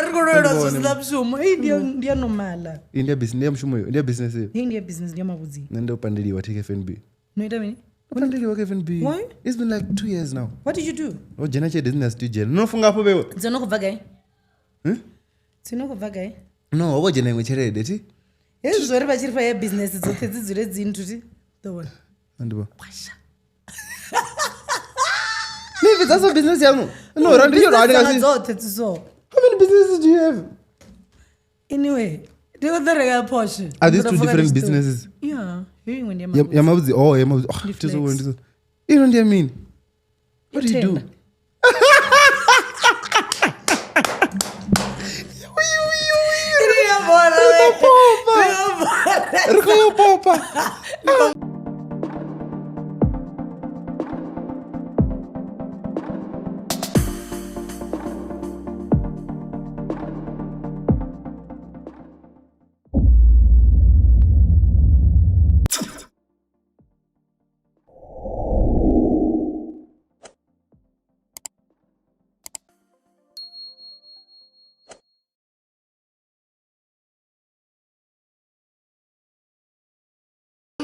ri khou lwelwa Ndi zwithu vhone. zwi si mushumo heyi ndi ya- ndi ya normala Iyi ndi ya business ndi ya mushumo iyo ndi ya business iyo heyi ndi ya business ndi ya mavhudzi nṋe ndo pandeliwa take fnb no ita mini ndo pandeliwa ka fnb Why? it's been like two years now what did you do o dzhena tshelede dzine dza si tea u dzhena no funga hafho vhewe dzo no khou bva gai Hmm? dzi no khou bva gai no ho vho dzhena iṅwe tshelede thi hezwi zwori vha tshi ri fha ya business dzoṱhe dzi dzule dzi nthu ti ḓo vhona ndi vho kwasha ni bvidza so business yanu no ra ndi yo Business ra dzanga ndi dzoṱhe dzi so how many businesses do you have anyway ndi khou ḓo renga Porsche are these Ndi two ḓo fuka different ndi tshi ṱuwa. businesses yeah heyo iṅwe ndi ya ya mavhudzi ya mavhudzi oh ya mavhudzi oh Ndi ndizo flex. ndizo ino ndi ya mini what do you do Tender. Ri ya bola, Ri ḓo we. popa. Ri ya bola. ri khou yo popa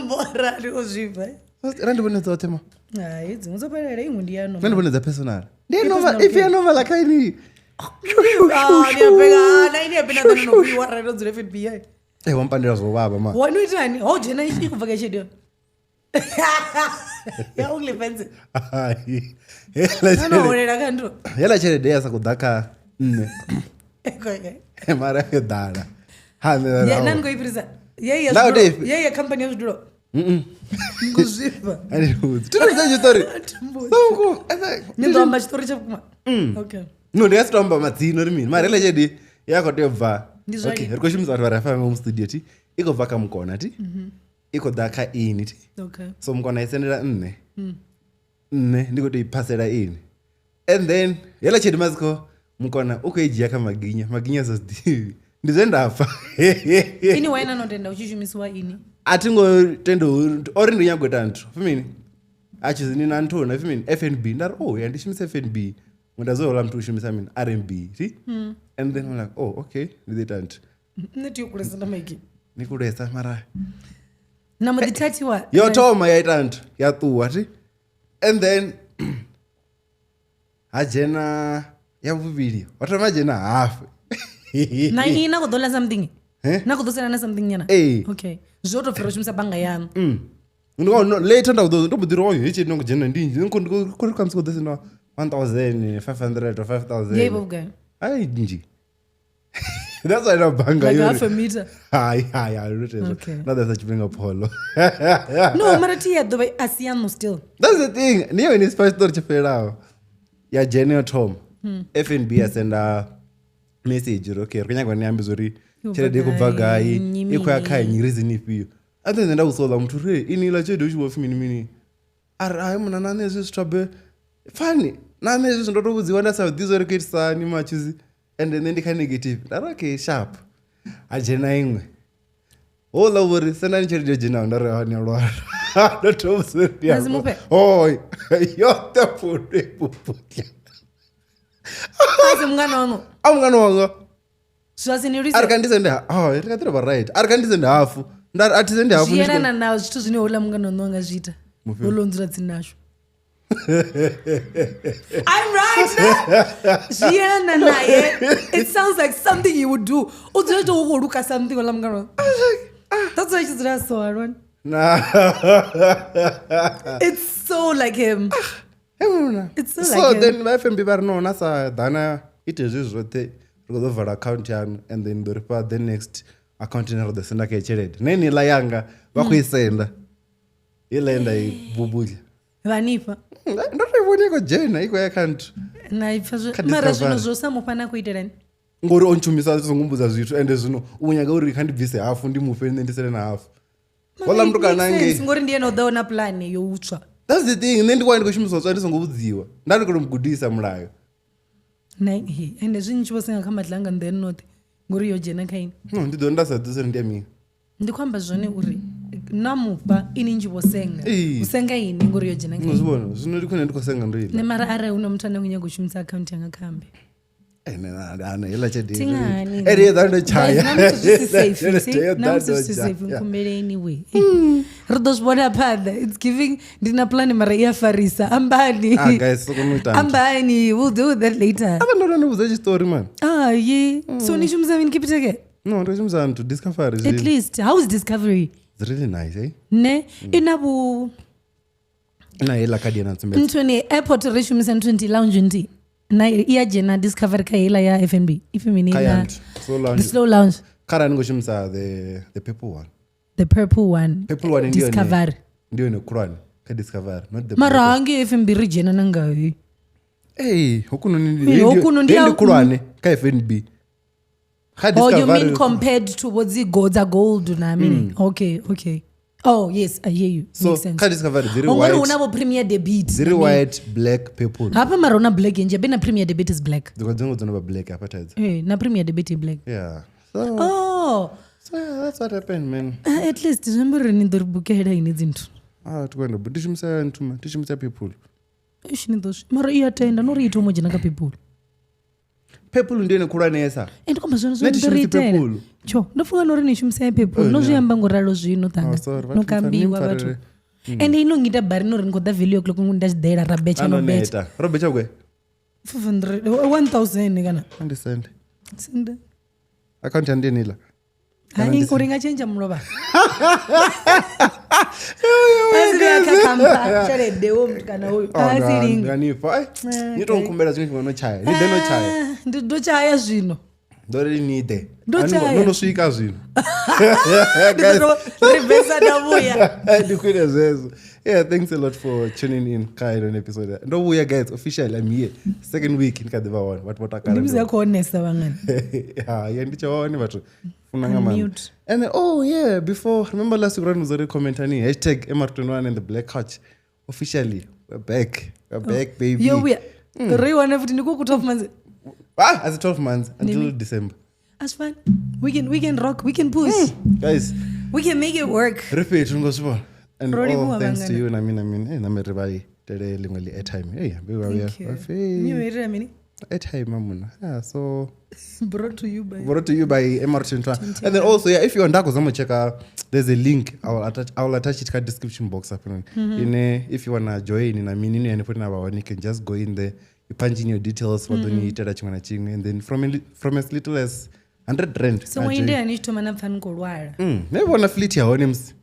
Bora, ndi khou zwi bva. ra ndi vhone dzoṱhe ma Hai, dziṅwe dzo fhelela iṅwe ndi ya nṋe normal. ndi vhone dza personal ndi ya Ya normal personal, if ya normal kha ini Ah, ni a fhela. Ah, na ini ya pena ḓo no vhuiwa arali ndo dzula FNB hai. Eh, wa mpandela zwo vhavha ma Wa no itani? Ho dzhena i khou bva kha tshelede yone. Ya OnlyFans. Hai. Heiḽa No no tshelede- holela kha nthu. heiḽa tshelede ya sa khou ḓa kha nṋe Okay. mara yo ḓala ha nṋe Ya ra- na ni khou i fhirisa. Ye ya Nda khou tea i zwidulo. Ye ya company ya zwidulo. Ni khou zwifha. A ni vhudzi. Thi vhudza tshiṱori Thi So vhukuma, Ni ḓo amba tshiṱori tsha vhukuma. Okay. no ndi nga si to amba madzina uri mini mara heiḽa tshelede ya khou tea u bva Ndi zwa okay lini? ri khou shumisa vhathu vha re hafha ngomu studio thi i khou bva kha mukona thi i khou ḓa kha ini thi Okay. so mukona i sendela nṋe nṋe ndi khou tou i phasela ini and then heiḽa tshelede mazikho mukona u khou i dzhia kha maginya maginya a sa zwi ḓivhi ndi zwe nda pfa Ini why na no tenda u tshi shumisiwa ini? a thi ngo tenda uri ori ndi nyago ita nthu pfi mini a tshi ni na nthu na pfi mini fnb nda ri oh ya ndi shumisa fnb nda zwo houḽa muthu u shumisa mini rmb thi and then I'm like oh okay ndi ḓo ita nthu Nṋe tea u kulesa na maiki. ni kulesa mara Na mbo ḓi thathiwa. yo thoma ya ita nthu ya ṱuwa thi and then ha dzhena ya vhuvhili ho thoma ha dzhena hafu Na ini na khou ḓo ḽa something. Eh? Na khou ḓo sela na something nyana. Ee. Okay. Zwo to fhira u shumisa bannga yaṋu. Ndi nga no later nda ḓo ndo mbo ḓi ri oyo hetshi no dzhena ndi nnzhi ndi khou khamusi khou ḓo senda 1500 or 5000 Ye vho vhugai? ai nnzhi that's why na bannga Like yo half a meter. hai hai hai ndo tezwo Okay. na ḓa sa tshifhinga pholo No, mara thi ya ḓo vha a si yaṋu still. that's the thing ni yo ni spice story tshi fhelelaho ya dzhena yo thoma fnb ya senda message uri okay ri khou nyaga ni ambe zwori Yo bva tshelede i khou bva gai, gai nnyi i khou ya mini. kha nnyi reason ifhio a ḓe nṋe nda vhudzisa uḽa muthu uri "Hey, ini iḽa tshelede u tshi vho pfhi mini mini a ri hai muna na nṋe hezwi zwithu abe fani na nṋe hezwi zwithu ndo to vhudziwa nda sa ḓi zwa uri khou itisa hani matshuzi ende nṋe ndi kha negative nda ri okay sharp ha dzhena iṅwe houḽa vho ri sendani tshelede yo dzhenaho nda ri "Ha, ni a lwala ndo to vhudza uri ndi a Na si mufhe? hoi yoṱhe founu i bubutla A si mungana waṋu. a mungana wanga Zwa si ni a ri lwise. kha ndi sende oh, ri kha ḓi tovha right a ri kha ndi sende hafu nda ri a thi sendi hafu Zwi ndi tshi khou- yelana na zwithu zwine houḽa mungana waṋu a nga zwi ita. Mufhio? Houḽa o ndzula tsini nashu. I'm right. Ne? Zwi yelana naye. It sounds like something he would do. U dzula to khou luka something houḽa mungana waṋu. That's why tshi dzula so alone. na It's so like him. Hey, muna. It's so so like him. then vha fnb vha ri no na sa ḓana ite hezwi zwoṱhe ri khou ḓo vala account yanu and then ḓo ri fha the next account ine ra ḓo senda khayo tshelede na yeneiḽa yanga vha khou i senda heiḽa ye nda i bubudla Vha nifha. Ndo to i vhona i khou dzhena i khou ya kha nthu Na ipfa zwo Kha mara discovery. zwino zwo sa mufha na khou itelani. ngori o ntshumisa zwi songo mbudza zwithu ende zwino u nyaga uri kha ndi bvise hafu ndi mufhe nṋe ndi sele na hafu Mara houḽa it muthu kana makes ngei sense, ngori ndi ene o ḓaho na pulane yo utswa. that's the thing nṋe ndi kwa ndi khou shumisa tswa ndi songo vhudziwa nda ndi khou to mu gudisa mulayo Na he ende zwi ntshi vho senga kha madlanga then noṱhe ngori yo dzhena kha ini. no ndi ḓo nda sa ḓi uri ndi ya mini Ndi khou amba zwone uri na mufha ini ntshi vho senga. Ee. U senga ini ngori yo dzhena kha no ini. zwi vhona zwino ndi khwine ndi khou senga ndo iḽa Nṋe mara arali hu na muthu ane a khou nyaga u shumisa akhaunthu yanga kha ambe. Ana heiḽa tshelede Tingani. ende yo ḓa ndo tshaya. Guys, na musi zwi si safe, Tshelede see? yo Na ḓa musi ndo zwi si safe, dzhaya. nkhumbele anyway. Ri ḓo zwi vhona phanḓa. It's giving ndi na plan mara i a farisa. Ambani. Ah, guys, so kona u ita nthu. Ambani, we'll deal with that later. Avha ndo ndo vhudza tshistory man. Ah, ye. So ni shumisa mini Capitec? No, ndo shumisa nthu Discovery. At Zwi least how is Discovery? it's really nice, eh? Ne ina vhu Na heiḽa khadi ya na tsumbedza. nthuni airport ri shumisa nthu nthihi lounge nthihi. Na i a dzhena Discovery kha heiḽa ya FNB. Ipfi mini Kha na ya nthu. So the lounge. slow lounge, Kharali ni khou shumisa the purple one. the purple one. Purple one ndi yone. Discovery. Ndi yone khulwane kha Discovery, not the Mara black one. hangei FNB ri dzhena na ngayo. Hey, hokunoni Hey, hokuno ndi ndi ya- khulwane kha FNB. Kha Oh, you mean Discovery compared to what's the gold, the gold na mini? Okay, okay. Oh, yes, I hear you. Mm. So Makes sense. kha Discovery dziri Ongori white. huna vho premier debit. Dziri white, black, purple. Hafha mara huna black nje, be na premier debit is black. Dzikwa dzingo dzo no vha black hafha thaidzo. Eh, na premier debit i black. Yeah. So Oh, so yeah, that's what happened, man. at least zwi amba uri ni ḓo ri bukela ini dzinthu. Ah, tikwenda ndi shumisa nthu ma, ndi shumisa purple. Eish, ni ḓo zwi. Mara i a tenda no ri i thoma u dzhena kha people. Purple ndi yone khulwanesa. Eh, ndi khou amba zwone Nṋe zwone thi ndo ri shumisi itela. purple. Tsho, ndo funga no ri ni shumisa ya purple. Oh, No zwi yeah. amba ngo ralo zwino ṱanga. Oh, sorry, No vhathu kambiwa ni vhathu. mpfarele. Ende ino ngita bari no ri ni khou ḓa value o'clock nda tshi ḓela ra betsha Ano no betsha. neta. Ro betsha vhugai? 500 1000 kana Andisende. senda Account ya ndi yeneiḽa. hai uri nga tshentsha mulovha asiakakamba tshelede wo muthu kana uyu Oh, asilinga nganifha. Ai, ni to nkhumbela tshiṅwe tshifhinga no tshaya. Ni ḓe no tshaya. ndi ndo tshaya zwino Ndo ri ni ḓe. Ndo A ni ngo- tshaya. No no swika zwino. Ndi ḓo to rivesa nda vhuya Ndi khwine zwezwo. Yeah, thanks a lot for tuning in kha ino episode. Ndo vhuya guys, officially I'm here. Second week ndi kha ḓi vha hone. Vhathu vho takala. ndi musi a khou onesa vhangani Yeah, yeah, ndi tsha hone vhathu. Funa nga maanḓa. Unmute. And then, oh yeah, before remember last week run was already commenting hashtag MR21 and the black couch. Officially, we're back. We're back, baby. yo vhuya ro i wana futhi ndi ku 12 months Ah, as 12 months until December. That's fine. We can rock, we can push. Guys, We can make it work. ri fhethu ni khou zwi vhona. And Ro all livhuwa thanks to vhangana. you na mina mina. Eh, na mi ri vha itele ḽiṅwe ḽi airtime. Hey, vhe vha vhuya. Thank you. Vha pfi, Ni yo itela mini? Airtime amuna. Yeah, so Brought to you by brought to you by MR21. And then also, yeah, if you're on Dako check there's a link. I will attach it to description box up. Mm-hmm. In if you wanna join in a minute and put in our one, you can just go in there, you punch in your details for the mm-hmm. and then from as little as 100 rand. Songo indela ni tshi thoma na pfa ni khou lwala. Maybe wana fleet ya hone msi.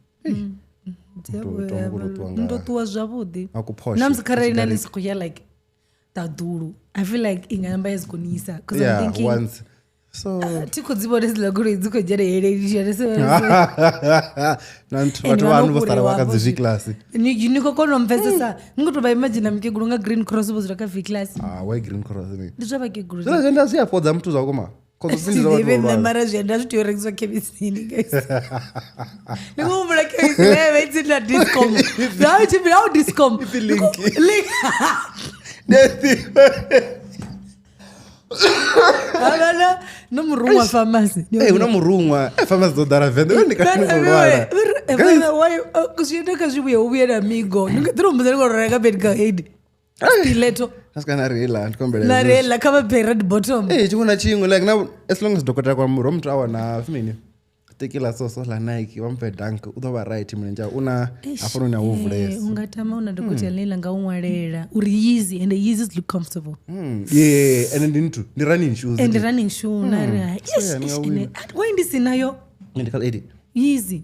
Ndo ṱuwa zwavhuḓi. Akuphoshe. Na musi kharali na ni si khou ya like ṱaḓulu. I feel like i nga namba ya si konisa because I'm Yeah, thinking once. So thi khou dzi vhona hedziḽa goloi dzi khou dzhena heleli na nthu vhathu vhanu vho sala vha kha dzi V class. ni khou kona u mpfesesa ni khou tou vha imagine mukegulu nga green cross vho dzula kha V class. Ah, why green cross? Ne? Ndi zwa vhakegulu. Zwine zwe nda zwi a fhodza muthu zwa vhukuma. Cause zwi ndi zwa vhathu Ḓivhi nṋe vhahulwane. mara zwienda zwi tea u rengisiwa khemisini guys. Ndi khou humbula khemisini ye vha i na discom. Zwa u tshimbila au discom. Ipfi link. Link. Havhala no muruṅwa famasi. Ee, hu na muruṅwa. Eh, pharmacy dzo ḓala Venḓa. Iwe ndi kha ni khou lwala. Guys, Zwienda kha zwi vhuye hu vhuye na migo. Ndi nga ḓi humbudza ndi khou renga medical aid. Stiletto. a swika na ri heiḽa ndi khou humbela Na hezwi. rela kha vha phe red bottom. Ee, tshiṅwe na tshiṅwe like na as long as dokotela kwa muro muthu a wana pfi mini tekila soso ḽa Nike vha mufhe dunk u ḓo vha right mulenzhe wawe u na hafhanoni a wo Eh, vulesa. u nga tama u na dokotela ḽine ḽa nga u ṅwalela uri Yeezy and the Yeezys look comfortable. Yeah, and ndi nthu ndi running shoes. And running shoe na ri hai, So, yes, yeah, ni nga yes, wina. and why ndi si nayo Medical aid. Yeezy?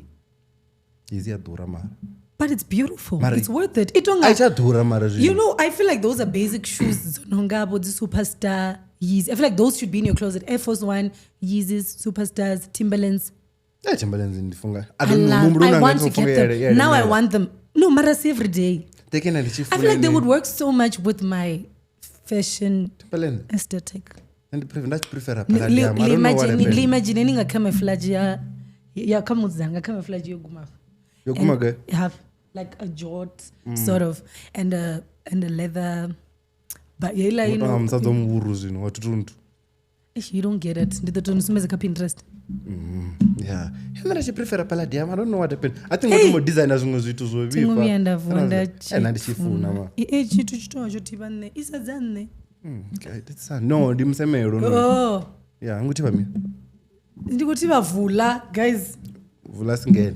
Yeezy ya ḓura mara. But it's beautiful. Mara- It's worth it. It don't A i tsha ḓura mara zwino. You know, I feel like those are basic shoes. dzo nonga bo dzi Superstar, Yeezy. I feel like those should be in your closet. Air Force One, Yeezys, Superstars, Timberlands. Eh, Timberlands ndi funga. I I don't know. love, Muhumbulo I unanga want ndi to khou get funga them. ya- ya Now I lemela. want them. No, mara si every day. Tekena ndi tshi I feel like they funa would work so much with my fashion Timberland. aesthetic. Ndi prefer nda tshi prefera Palladium. I don't know what happened. Liimagine ni nga camouflage ya camouflage nga camouflage yo guma. Yo guma And kae? Have like a jort sort of and a leather but yeah, you Tonga know, musadzi wa muvhuru zwino wa tutuntu. Eish, you don't get it. Ndi ḓo tou ni sumbedza kha Pinterest. Yeah. Nṋe nda tshi prefera Palladium. I don't know what happened. I think vho designer zwiṅwe zwithu zwo Thingo vhifha. vhuya nda vuwa nda Eh, nda ndi tshi funa ma. Tshithu tshi tonga tsho thivha nṋe i sedza nṋe. Okay, that's no ndi musemelo no Oh. ya ngo thivha mini Ndi khou thivha vula guys. Vula singene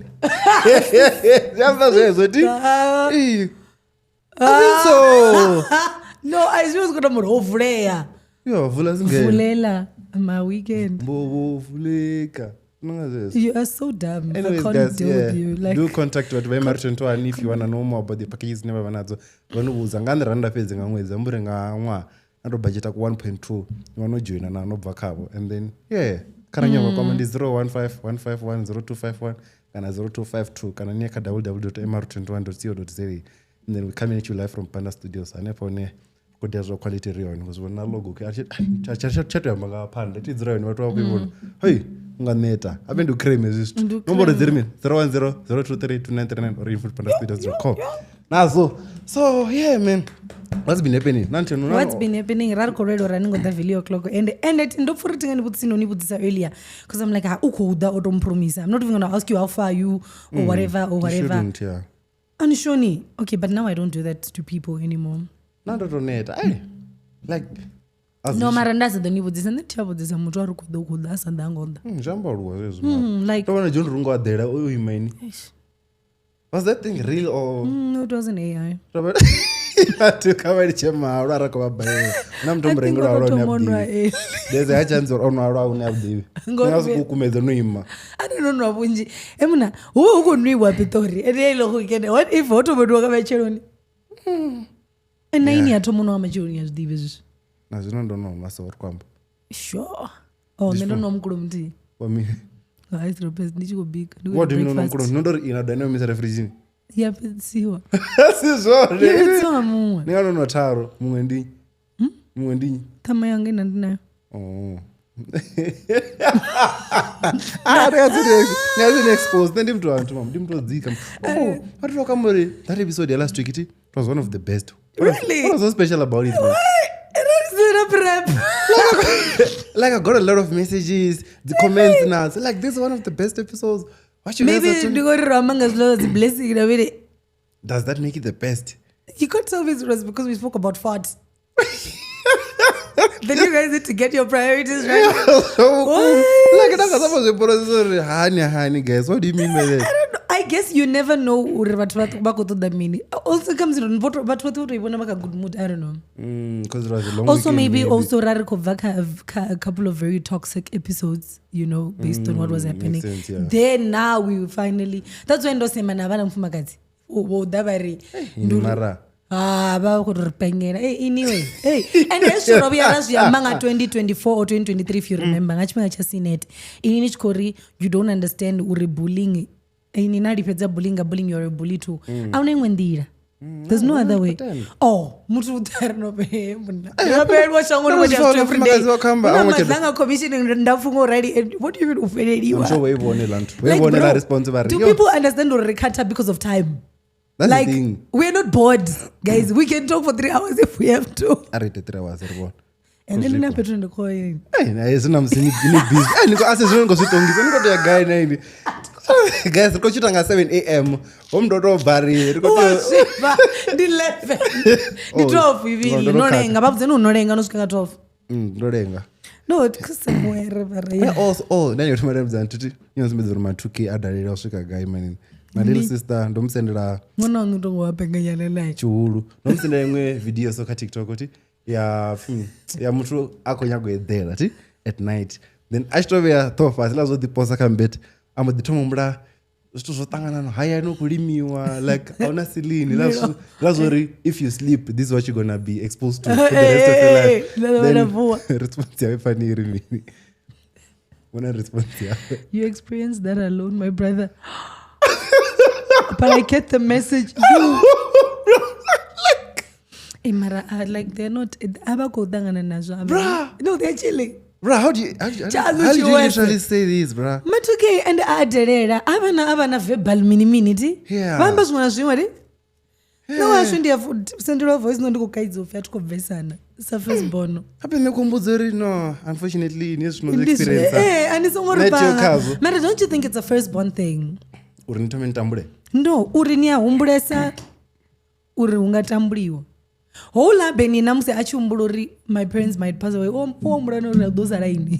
zwi amba zwezwo ti Ah. Ee. I think so No, I was gonna muri ho vulea. yo vula singene Vulela my weekend. mbovo vuleka nonga zwezwo You are so dumb. I Anyways, can't guys, deal yeah, with you. Like do contact vhathu vha MR21 if you wanna know more about the packages dzine vha vha nadzo vha no vhudza nga randa fhedzi nga ṅwedzi amba uri nga ṅwaha na to budgeta ku 1.2 ni no joina na no bva khavho and then yeah kharali mm. kwama ndi 015 151 0251 kana 0252 kana niye kha www.mr21.co.za and then we come at you live from Panda Studios hanefha hune khou tea zwa quality ri hone because vhona logo tsha to amba nga phanḓa ti dzula hone vhathu vha khou i vhona hei u nga neta habe ndi u creme hezwi zwithu Ndi u nomboro dzi ri mini 010 023 2939 or info@pandastudios.com nazo so yeah man what's been happening nanteno What's been happening? Ra ri khou lwela uri a ni ngo ḓa value o'clock and and it ndo pfha uri thi nga ni vhudzisi no ni vhudzisa earlier because I'm like ha u khou ḓa o to mpromisa. I'm not even gonna ask you how far you or whatever or whatever. shouldn't yeah Anishoni. Okay, but now I don't do that to people anymore. na ndo to neta ai like as No, mara nda sa ḓo ni vhudzisa nṋe thi a vhudzisa muthu a ri khou ḓa u khou ḓa a sa ḓa ngo ḓa. Zwi amba aluwa zwezwo Like to vhona John Rungo a ḓela o ima ini eish. Was that thing real or It wasn't AI. Vhathu kha vha litshe mahalwa arali khou vha balela na muthu I think murengelo o halwa to une thoma u nwa a vhuḓivhi AI. there's a high chance uri o nwa halwa une a vhuḓivhi Ngori nga sokou kumedza no ima A no nwa vhunzhi. E muna hu vha hu khou nwiwa Pitori. Ende ya ile weekend. What if ho thoma u nwiwa nga matsheloni? And nine ya thoma u nwa nga matsheloni ya zwi ḓivhi zwezwi. Na zwino ndo no nwa so ri khou amba Sure. Oh, nṋe ndo nwa mukulo muthihi. wa mini Nga ice ropes ndi tshi khou bika. Ndi khou what ita do you mean no breakfast. mukulo no ndo ri ina ḓa no fridge Ya fhedzisiwa. si zwone Ya fhedzisiwa nga muṅwe. ni nga no nwa tharu muṅwe ndi muṅwe ndi nnyi? Ṱhama yanga ine ndi nayo. Oh. Ah, ndi nga si expose nṋe ndi muthu wa nthu ndi muthu wa dzika oh vhathu vha khou amba uri that episode ya last week it was one of the best. Really? What was so special about it, man? Zero prep. Like I got a lot of messages, the comments now. So like this is one of the best episodes. What you guys Maybe are ndi doing? ngori ro amba nga zwiḽa dzi blessing na mini. Does that make it the best? You can't tell me it was because we spoke about farts. Then you guys need to get your priorities right. Like ndakazama zwiprocess uri hani hani guys, what do you mean by that? I don't know. I guess you never know uri vhathu vha khou ṱoḓa mini. Also comes in vhathu vhoṱhe vho tou i vhona vha kha good mood. I don't know. Because it was a long Also weekend, maybe also ra ri khou bva kha a couple of very toxic episodes, you know, based on what was Makes happening. sense, yeah. Then now we will finally that's when ndo sema na vha na mufumakadzi. Vho ḓa vha ri Ini mara Ah, vha khou tou ri pengela. Hey, anyway. Hey. And hezwi ro vhuya ra zwi amba nga 2024 or 2023 if you remember nga tshifhinga tsha Senate. Ini ni tshi khou ri you don't understand uri bullying ini na lifhedza bullying nga bullying you're a bully too. A huna iṅwe nḓila. There's no other way. Oh, muthu u ḓa ri no vhe munna. Ro fhelelwa shangoni Nda we just zwi every day. mufumakadzi wa khou amba, Huna a ngo tsha- madlanga commission ndapfu ngo rali and what do you mean u I'm fheleliwa? sure vho i vhone ḽa nthu. Vho i Like, vhone bro, ḽa response vha ri do yo people understand uri ri khatha because of time? That's the Like thing. we're not bored, guys. We can talk for 3 hours if we have to. A ri ite 3 hours ri vhone. And then na fhethu ndi khou ya. Ai, na hezwi na musi ni ni busy. Ai, ni khou asi zwino ni khou zwi ṱongisa ni khou tou ya gai na ini. Guys, ri khou tshuta nga 7 am. Ho muthu o tou bva ri ri khou Wa tea swifha ndi 11. Ndi Oh, 12 no, ivili ndo no no lenga vha vhudze ni no lenga no swika nga 12. Ndo lenga. No, somewhere vha ri. Yeah, also, oh, nda nyo thoma nda vhudza nthu ti nyo sumbedza uri ma 2k a dalela u swika gai manini. My little sister ndo mu sendela Ṅwana waṋu tongo wa penganyana naye. tshihulu. Ndo mu sendela iṅwe video so kha TikTok ti ya ya muthu a khou nyaga u eḓela ti at night. Then a tshi to vhea ṱhoho fhasi ḽa zwo ḓi posa kha mbete a mbo ḓi thoma u humbula zwithu zwo ṱanganana hayani u khou limiwa like a huna silini ḽa zwo ri if you sleep this is what you're gonna be exposed to for the rest of your life. Nda Then nda vuwa. response yawe fani iri mini? Vhona response yawe. You experienced that alone, my brother. But I get the message. You. Hey, mara, like they're not. Aba khou ṱangana nazwo, aba- Bruh. No, they're chilling. Bruh, how do you, how do you, how Tshaṋu do you tshiwese. literally say this, bruh? Ma2K and a dalela a vha na verbal mini mini ti. Yeah. Vha amba zwiṅwe na zwiṅwe ti. No washu ndi a sendelwa voice no ndi khou kaidza upfhi a thi khou bvesana sa first born. Habe nṋe kumbudza uri no, unfortunately ni zwino zwo Ndi zwe- experience. Eh, a ni songo ri Net yo panga. khazwo. Mara don't you think it's a first born thing? Uri ni thome ni tambule. No, uri ni a humbulesa uri hu nga tambuliwa. Houḽa Benny na musi a tshi humbula uri my parents might pass away, o humbula na uri a ḓo sala ini.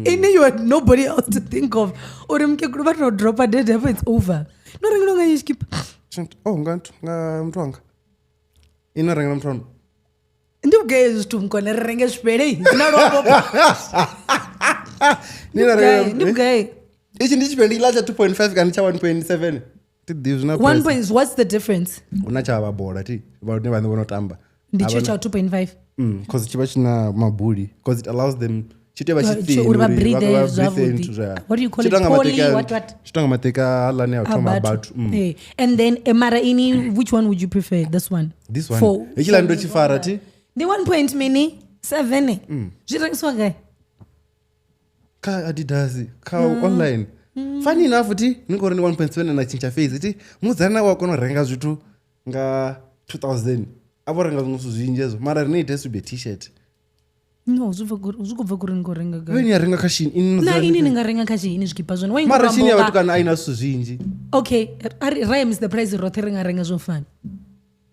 Ini you had nobody else to think of. Uri mukegulu vha to dropa dead hafho, it's over. No rengela nga tshikipa. Oh, nga nthu nga muthu wanga ino rengela muthu wanga. Ndi vhugai hezwi zwithu mukone ri renge zwifhele zwi na luambo. Ni na rengela Ndi vhugai? Itshi ndi tshifhele iḽa tsha 2.5 kana tsha 1.7 ti ḓivhi zwina One price. point, what's the difference? Hu na tsha vha bola ti vhane vhaṋe vho no tamba. Ndi tsho tsha 2.5. Cause tshi vha tshi na mabuli cause it allows them tshi tea vha tshi thin uri vha uri breathe vha zwavhuḓi. into zwa- What do you call Tshi it? tonga Poly, maṱeki a- what, what? tshi tonga maṱeki haaḽani a u thoma Abatu. bathu. Eh, and then mara ini, which one would you prefer? This one. This one. For Hetshiḽa ndo tshi fara ti the 1 point mini 7. Zwi rengisiwa gai? Kha Adidas kha online. Funny enough ti ni khou ri ndi 1.7 na tshintsha face ti mudzana wa kona u renga zwithu nga 2000 a vho renga zwiṅwe zwithu zwinzhi hezwo mara rine it has to be a t-shirt. No, zwi bva kuri- zwi khou bva kuri ni khou renga gai. Vhe ni a renga kha Shein ini no Na dzula ini ni- ni nga renga kha Shein zwikipa zwone. Wa mara Shein ya ingoramba vhathu kana a ina zwithu zwinzhi. Okay, ari ra Mr Price roṱhe ri nga renga zwo fana.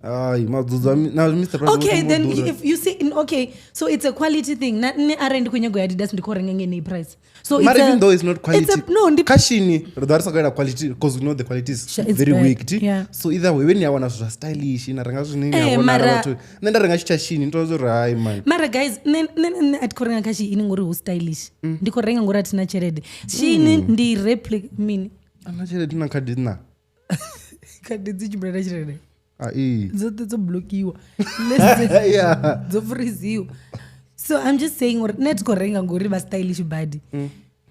Ai madzudzu a na Mr Price Okay, vho then thoma u ḓura. if you see, okay, so it's a quality thing. Na nṋe arali ndi khou nyaga u ya Adidas ndi khou renga ngeneyi price. So it's mara a, even though it's not quality, It's a, no, ndi kha Shein ri ḓo vha ri sa khou yela quality because we know the quality is Sure, it's very bad. weak ti. Yeah. So either way when ni a wana zwithu zwa stylish na renga zwine ni a Eh, vhonala mara- vhathu nṋe nda renga tshithu tsha Shein ndo zwo ri hai man. Mara guys, nṋe nṋe nṋe a thi khou renga kha Shein ngori hu stylish. Ndi khou renga ngori a thina tshelede. Shein ndi replica mini. Ana tshelede na khadi na Khadi dzi tshimbila na tshelede. Ai. Dzoṱhe dzo blockiwa. Yeah. Dzo freeziwa. So I'm just saying uri nṋe thi khou renga ngori vha stylish badi.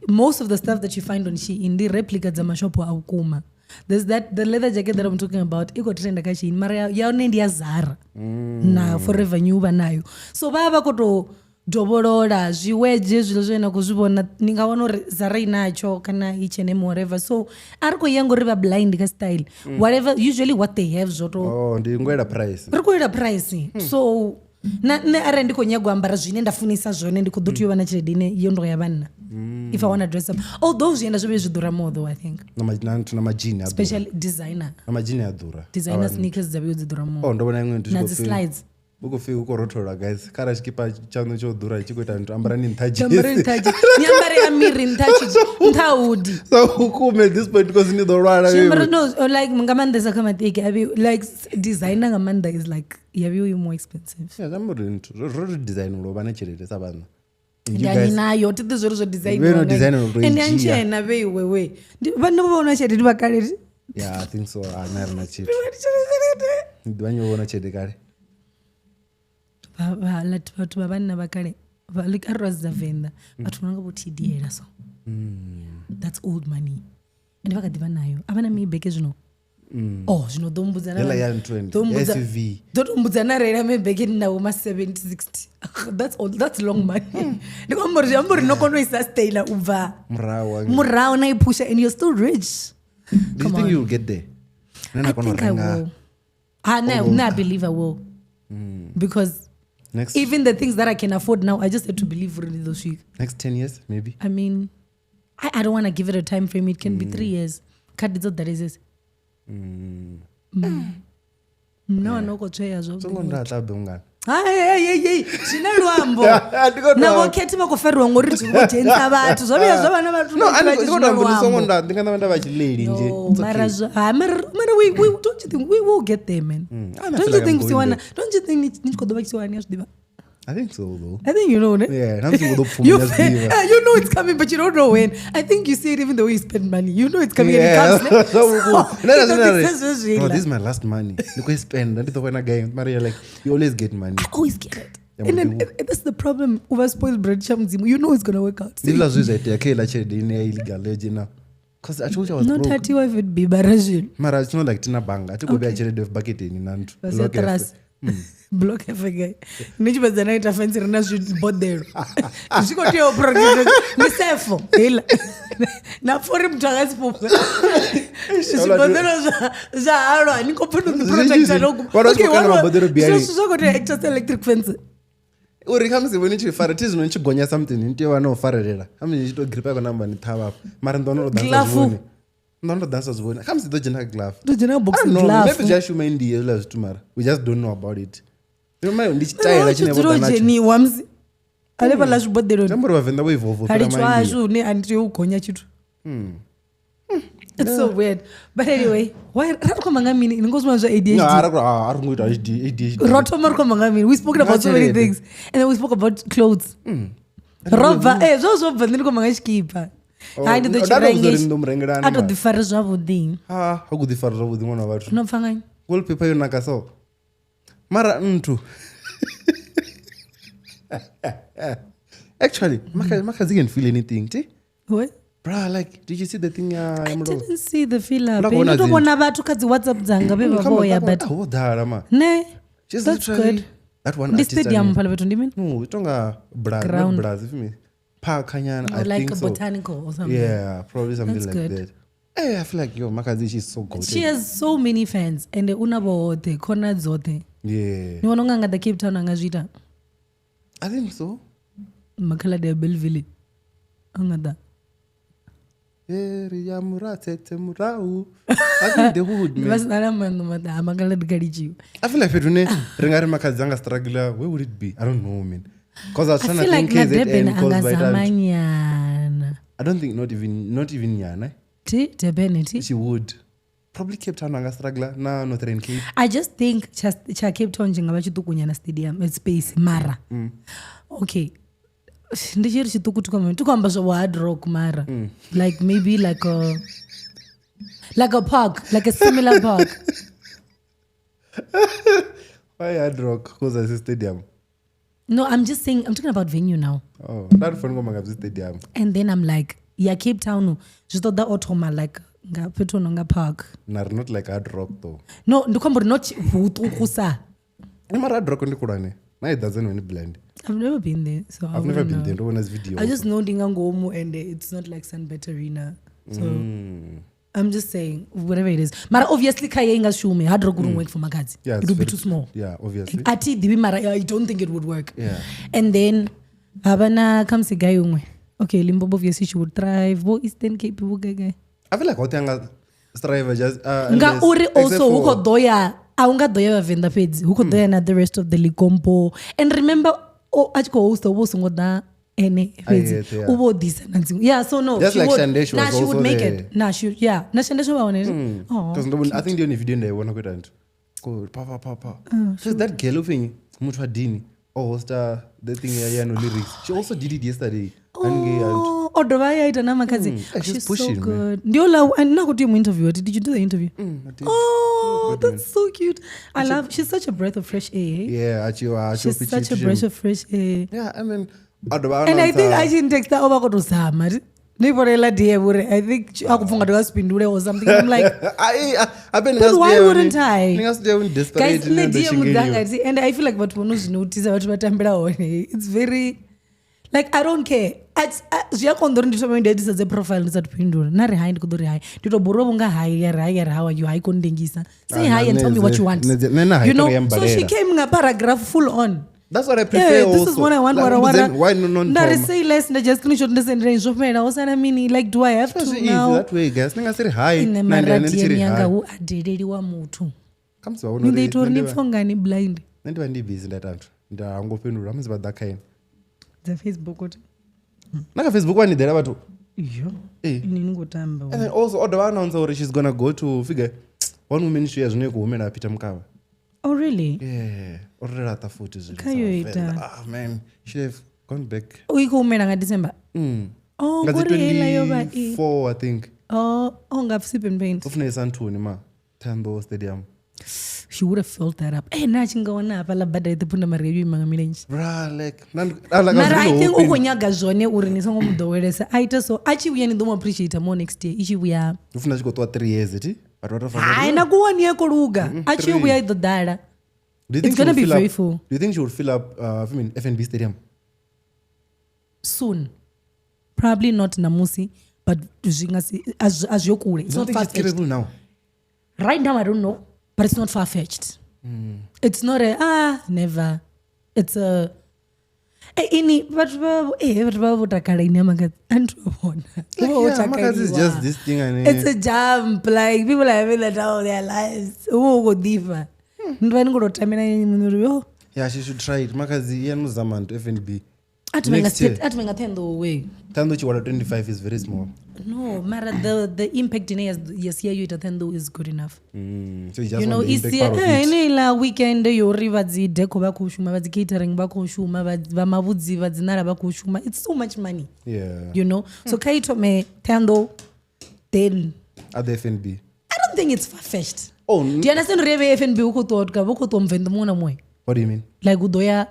Most of the stuff that you find on Shein ndi replica dza mashopo a vhukuma. There's that the leather jacket that I'm talking about i khou trenda kha Shein mara ya yone ndi ya Zara na Forever New vha nayo. So vha vha khou tou dovholola zwiwedzhe zwiḽa zwine na khou zwi vhona ni nga wana uri Zara inatsho kana H&M whatever. So a ri khou ya ngori vha blind kha style. Whatever usually what they have zwo to Oh, ndi ngwela price. ri khou ila price. So na nṋe arali ndi khou nyaga u ambara zwine nda funisa zwone ndi khou ḓo tea u vha na tshelede ine yo ndo ya vhanna if I wanna dress up, although zwienda zwo vhuye zwi ḓura more though, I think. Na na nthu na madzhini a ḓura. Especially designer Na madzhini a ḓura. Designer sneakers dza vhuye dzi ḓura more Oh, ndo vhona iṅwe nthu na tshi dzi khou pfi- slides. hu khou pfi hu khou rothola guys kharali tshikipa tshaṋu tsho ḓura tshi khou ita nthu ambarani nṱha Ambare jesi. nṱha ni ambare ya miri nṱha nṱha hudi. So hukume at this point because ni ḓo lwala Zwiambaro wewe. no like nga maanḓesa kha maṱeki a vhe like designer nga maanḓa is like ya vhiwe more expensive. Yeah, zwi amba uri nthu ro ri design u vha na tshelede sa vhanna. And Ndi you ani guys nayo thi ḓi zwori zwo design Vhe no design u tou i ende dzhia. antshena vheiwe we vhanna vho vha na tshelede ndi vha kale. Yeah, I think so. A na ri na tshithu. Vha tshelede. Ni ḓivha nnyi vho na tshelede kale. Vhathu vha vhanna vha kale like arali ra dza venḓa vhathu vha nonga vho tdl so that's old money ende vha kha ḓivha nayo a vha na Maybach zwino. Oh, zwino ḓo mbudza na Hela ya nthu and ḓo mbudza SUV. ḓo to mbudza na reila Maybach ni nawo ma 70 60 that's all, that's long money. Ndi khou amba uri zwi amba uri no kona u i sustaina u bva Murahu wa. murahu na i phusha and you're still rich. Do you Come think on. you'll get there? Nṋe na I kona u think I renga will. Ah, no, no, I believe I will. Because next even the things that I can afford now, I just have to believe really this week. next 10 years maybe. I mean, I don't want to give it a time frame. It can be 3 years. Khadi dzo ḓalesesa. No, no khou tsweya Songo zwavhuḓi. nda tla be ungana. Hai, hei, hei, hei, zwina luambo. Ndi khou Na tou- vho Khethi vha khou fariwa ngori ri vho dzhenisa vhathu. Zwo vhuya zwa vha na vhathu No, vhanzhi ani vhanzhi ndi khou zwina tou amba uri songo luambo. nda ndi nga nda vha tshileli nje. No, It's mara okay. mara mara we don't you think we will get there, man? I Don't feel you like I'm think going Siwana, don't you think ni tshi khou ḓo vha Siwana ya zwi ḓivha? I think so though. I think you know, ne? Yeah, na musi u ḓo pfuma You, ya zwi ḓivha. you know it's coming, but you don't know when. I think you see it even the way you spend money. You know it's coming and it comes. Ne? So, So, no, no, no, no, it says no, zwe this is my last money. Ndi khou i spend ndi ḓo vhona gai mara you're like you always get money. I always get it. Yeah, And then Mudzimu. that's the problem. Over spoiled bread, tsha Mudzimu. You know it's gonna work out. Ndi hezwiḽa zwe zwa itea kha heiḽa tshelede ine ya illegal yo dzhena. Cause I told you I was No broke. thatiwa FNB bara zwino. Mara it's not like tina banga. A thi khou vhea tshelede baketeni na nthu. Vha sia Block F. trust. Block F gai. Ni tshi fhedza na ita fence ri na zwiboḓelo. Zwi khou tea u protect. Ndi sefo heiḽa. Na pfa uri muthu a nga si fhufhe. Zwiboḓelo zwa halwa ni khou pfa no ḓi protecta no guma. Vhathu vha tshi khou kanda maboḓelo biani. Zwi khou tea actor sa electric fence. Uri khamusi vho ni tshi fara thi zwino ni tshi gonya something ni tea u vha na u farelela khamusi ni tshi to gripa khou namba ni ṱhavha afha mara ni ḓo wana ro dansa Glafu. zwivhoni ni ḓo wana ro dansa zwivhoni khamusi ḓo dzhena kha glafu Ḓo dzhena kha box I don't know, glafu. maybe zwi a shuma India hezwiḽa zwithu mara we just don't know about it. Ndi tshitaela tshine vho Dzula ḓa u natsho. dzheniwa musi hanefhaḽa zwiboḓeloni Zwi amba uri vhavenḓa vho evolve u ha fhira litshwa maindia. hashu hune a ni tea u gonya tshithu. It's so weird, but anyway, why ra ri khou amba nga mini? Ni ngo zwi vhona zwa No, ADHD. a ri ngo ita ADHD. Ro thoma ri khou amba nga mini? We spoke Nga about so many tshelede. things and then we spoke about clothes. Ro bva zwo zwo bva nṋe ndi khou amba nga tshikipa. Oh, Hai, ndi ḓo nda tshi tou vhudza uri renga ndi ḓo mu rengelani a to mara. ḓi fare zwavhuḓi. Ha, ha khou ḓi fara zwavhuḓi ṅwana wa vhathu. No pfa ngani? Wallpaper yo naka so. Mara nthu. Actually, Makhadzi can feel anything, ti? What? Bruh, like, did you see the thing ya I ya mulovha? didn't see the fill up. Nda khou Ndo vhona to dzi- vhona vhathu kha dzi WhatsApp dzanga vhe vha Come on, vhoya come on. but Ah, wo ḓala ma. ne She's that's literally good. that one Ndi artist stadium ane- fhala fhethu ndi mini? No, i tonga bra, not Ground. bras, if me. Park nyana, I Or like think a so. botanical or something. Yeah, probably something That's like good. that. Hey, I feel like yo, Makhadzi, she's so good. She has so many fans and una vhoṱhe khona dzoṱhe. Yeah. Ni vhona unga nga ḓa Cape Town anga zwi ita? I think so. Makhaladi ya Bellville. Anga ḓa. Yeah, ya muratete murau. I think they would, Vha man. sina na maanḓa maḓa ha makhaladi kha litshiwe. I feel like fhethu hune ri nga ri Makhadzi anga struggle, where would it be? I don't know, man. Because I was I trying to feel like think na KZN Durban because anga by zama that nyana. I don't think not even nyana. Ti Durban ti. She would. Probably Cape Town anga struggle na Northern Cape. I just think cha Cape Town tshi nga vha tshiṱukunyana stadium it's space mara. Okay. Ndi tshi ri tshiṱuku thi khou amba- thi khou amba zwa vho hard rock mara. Like maybe like a park, like a similar park. Why Hard Rock? Because I see stadium. No, I'm just saying I'm talking about venue now. Oh, that phone ngoma nga stadium. And then I'm like, yeah, Cape Town zwi ṱoḓa o thoma like nga fhethu ho no nga park. Na not like Hard Rock though. No, ndi khou amba uri not huṱukusa. Mara Hard Rock ndi khulwane. Na it doesn't really blend. I've never been there, so I I've never wouldn't been know. there. Ndo vhona video. I just know ndi nga ngomu and it's not like Sunbet Arena. So I'm just saying, whatever it is. Mara obviously kha ye i nga shume. Hard Rock wouldn't work for Makhadzi. Yeah, it it's would be very- too small. Yeah, obviously. A thi ḓivhi mara I don't think it would work. Yeah. And then havha na khamusi gai huṅwe. Okay, Limpopo obviously she would thrive. Vho Eastern Cape vho gai gai. I feel like hoṱhe anga strive just Ngauri unless- also except hu for- khou ḓo ya a hu nga ḓo ya vhavenḓa fhedzi hu khou ḓo ya na the rest of the Limpopo. And remember a tshi khou hosta hu vha hu songo ḓa ene fhedzi yeṱhe, yeah. u vho ḓisa na dziṅwe. Yeah, so no, Just she like would, Shandesh nah, was she would also make there. it. Nah, she yeah. Na Shandesh vha hone. Oh. Because I think ndi yone video nda i vhona khou ita nthu. Ko pa pa pa pa. Oh, So that girl uphi muthu wa Dini o hosta the thing ya no lyrics. She also did it yesterday. Haningei hantu. Oh, o dovha ya ita na Makhadzi. Yeah, she's She's so pushing, man. good. Ndi ola and na khou tea u mu interview. Did you do the interview? I did. Oh, that's so cute. I love. She's such a breath of fresh air. Yeah, achiwa She's such a breath of fresh air. Yeah, I mean a dovha And I think announcer- I didn't text her over to zama. Ndi vhona iḽa DM uri I think a khou pfha unga ndi nga si fhindule or something. I'm like, I've been But why wouldn't I? Ndi nga si tea desperate guys, nṋe DM dzanga thi and I feel like vhathu vho no zwi notice vhathu vha tambela hone. It's very like I don't care. Zwi a konḓa uri ndi thome ndi edisa dze profile ndi sathu fhindula. Na ri hi ndi khou ḓo ri hi. Ndi to borwa vhunga hi ya ri hi ya ri how are you hi koni ndengisa. Say Ah, hi and tell me what you want. Nṋe na hi You know, tonga ya so she mbalela. came nga paragraph full on. That's what I prefer Yeah, this also. is what I want, Like, wara, wara. then why no no Nda ri say less nda just screenshot nda sendela zwo fhela ho sala mini like do I have to It's easy now? that way guys. Ni nga si ri hi. Ine na mara ndi ene ndi tshi DM ri yanga hi. hu adeleliwa muthu. Khamusi vha vhona Ni ḓo uri ita uri nṋe ni ndi vha- pfhe unga ni blind nṋe ndi vha ndi busy nda ita nthu. Nda hango fhindula musi vha ḓa kha ine. dza Facebook uti Na kha Facebook vha ni ḓela vhathu. yo Eh. ini ni khou tamba. And then also o dovha announce uri she's gonna go to figure one woman show ya zwino i khou humela Peter Mokaba. Oh really? Yeah, o ri laṱa futhi zwino. Kha yo ita. Ah man, should have gone back. U i khou humela nga December. Oh, Nga dzi ngori heiḽa yo vha i 24 I think. Oh, oh nga Sip and Paint. Ho funesa nthuni ma. Thando Stadium. She would have filled that up. Eh na tshi nga wana hafhaḽa bada i ḓi phunda mara yo ima nga milenzhe. Bruh, like, like, I was Mara I really think u hoping- khou nyaga zwone uri ni songo mu ḓowelesa. A ite so a tshi vhuya ni ḓo mu appreciate more next year. I tshi vhuya. Hu funa tshi khou ṱuwa 3 years ti. Vhathu vha tou fanela Hai na kuwani ya khou luga. A tshi three. vhuya i ḓo ḓala. Do you It's think she gonna would be fill up- very full. Do you think she would fill up I mean, FNB Stadium? Soon. Probably not namusi, but zwi nga si a zwi kule. It's Do you not think she's far-fetched. capable now? Right now I don't know, but it's not far-fetched. It's not a never. It's a ini vhathu vha vhathu vha vho takala ini ya Makhadzi a ni thu vhona. Like, Vho yeah, Makhadzi is takaliwa. just this thing and It's a jump like people are having the time of their lives. Hu vha hu khou ḓifha. Ndi vha ni khou tou tamela ini muṋe uri yo Yeah, she should try it. Makazi ya no zama nto FNB. A thi Next year. a thi nga Thohoyandou we. Thohoyandou tshigwada 25 is very small. No, mara the impact ine ya sia yo ita Thohoyandou is good enough. So you just You know, want the impact isia part of it. ine ila weekend yo ri vha dzi deco vha khou shuma, vha dzi catering vha khou shuma, vha mavhudzi vha dzi nala vha khou shuma. It's so much money. Yeah. You know? So kha i thome Thohoyandou then At the FNB. I don't think it's far-fetched. Oh, Do you understand uri vhe FNB u khou ṱuwa vho khou ṱuwa Muvenḓa muṅwe na muṅwe? What do you mean? Like u ḓo ya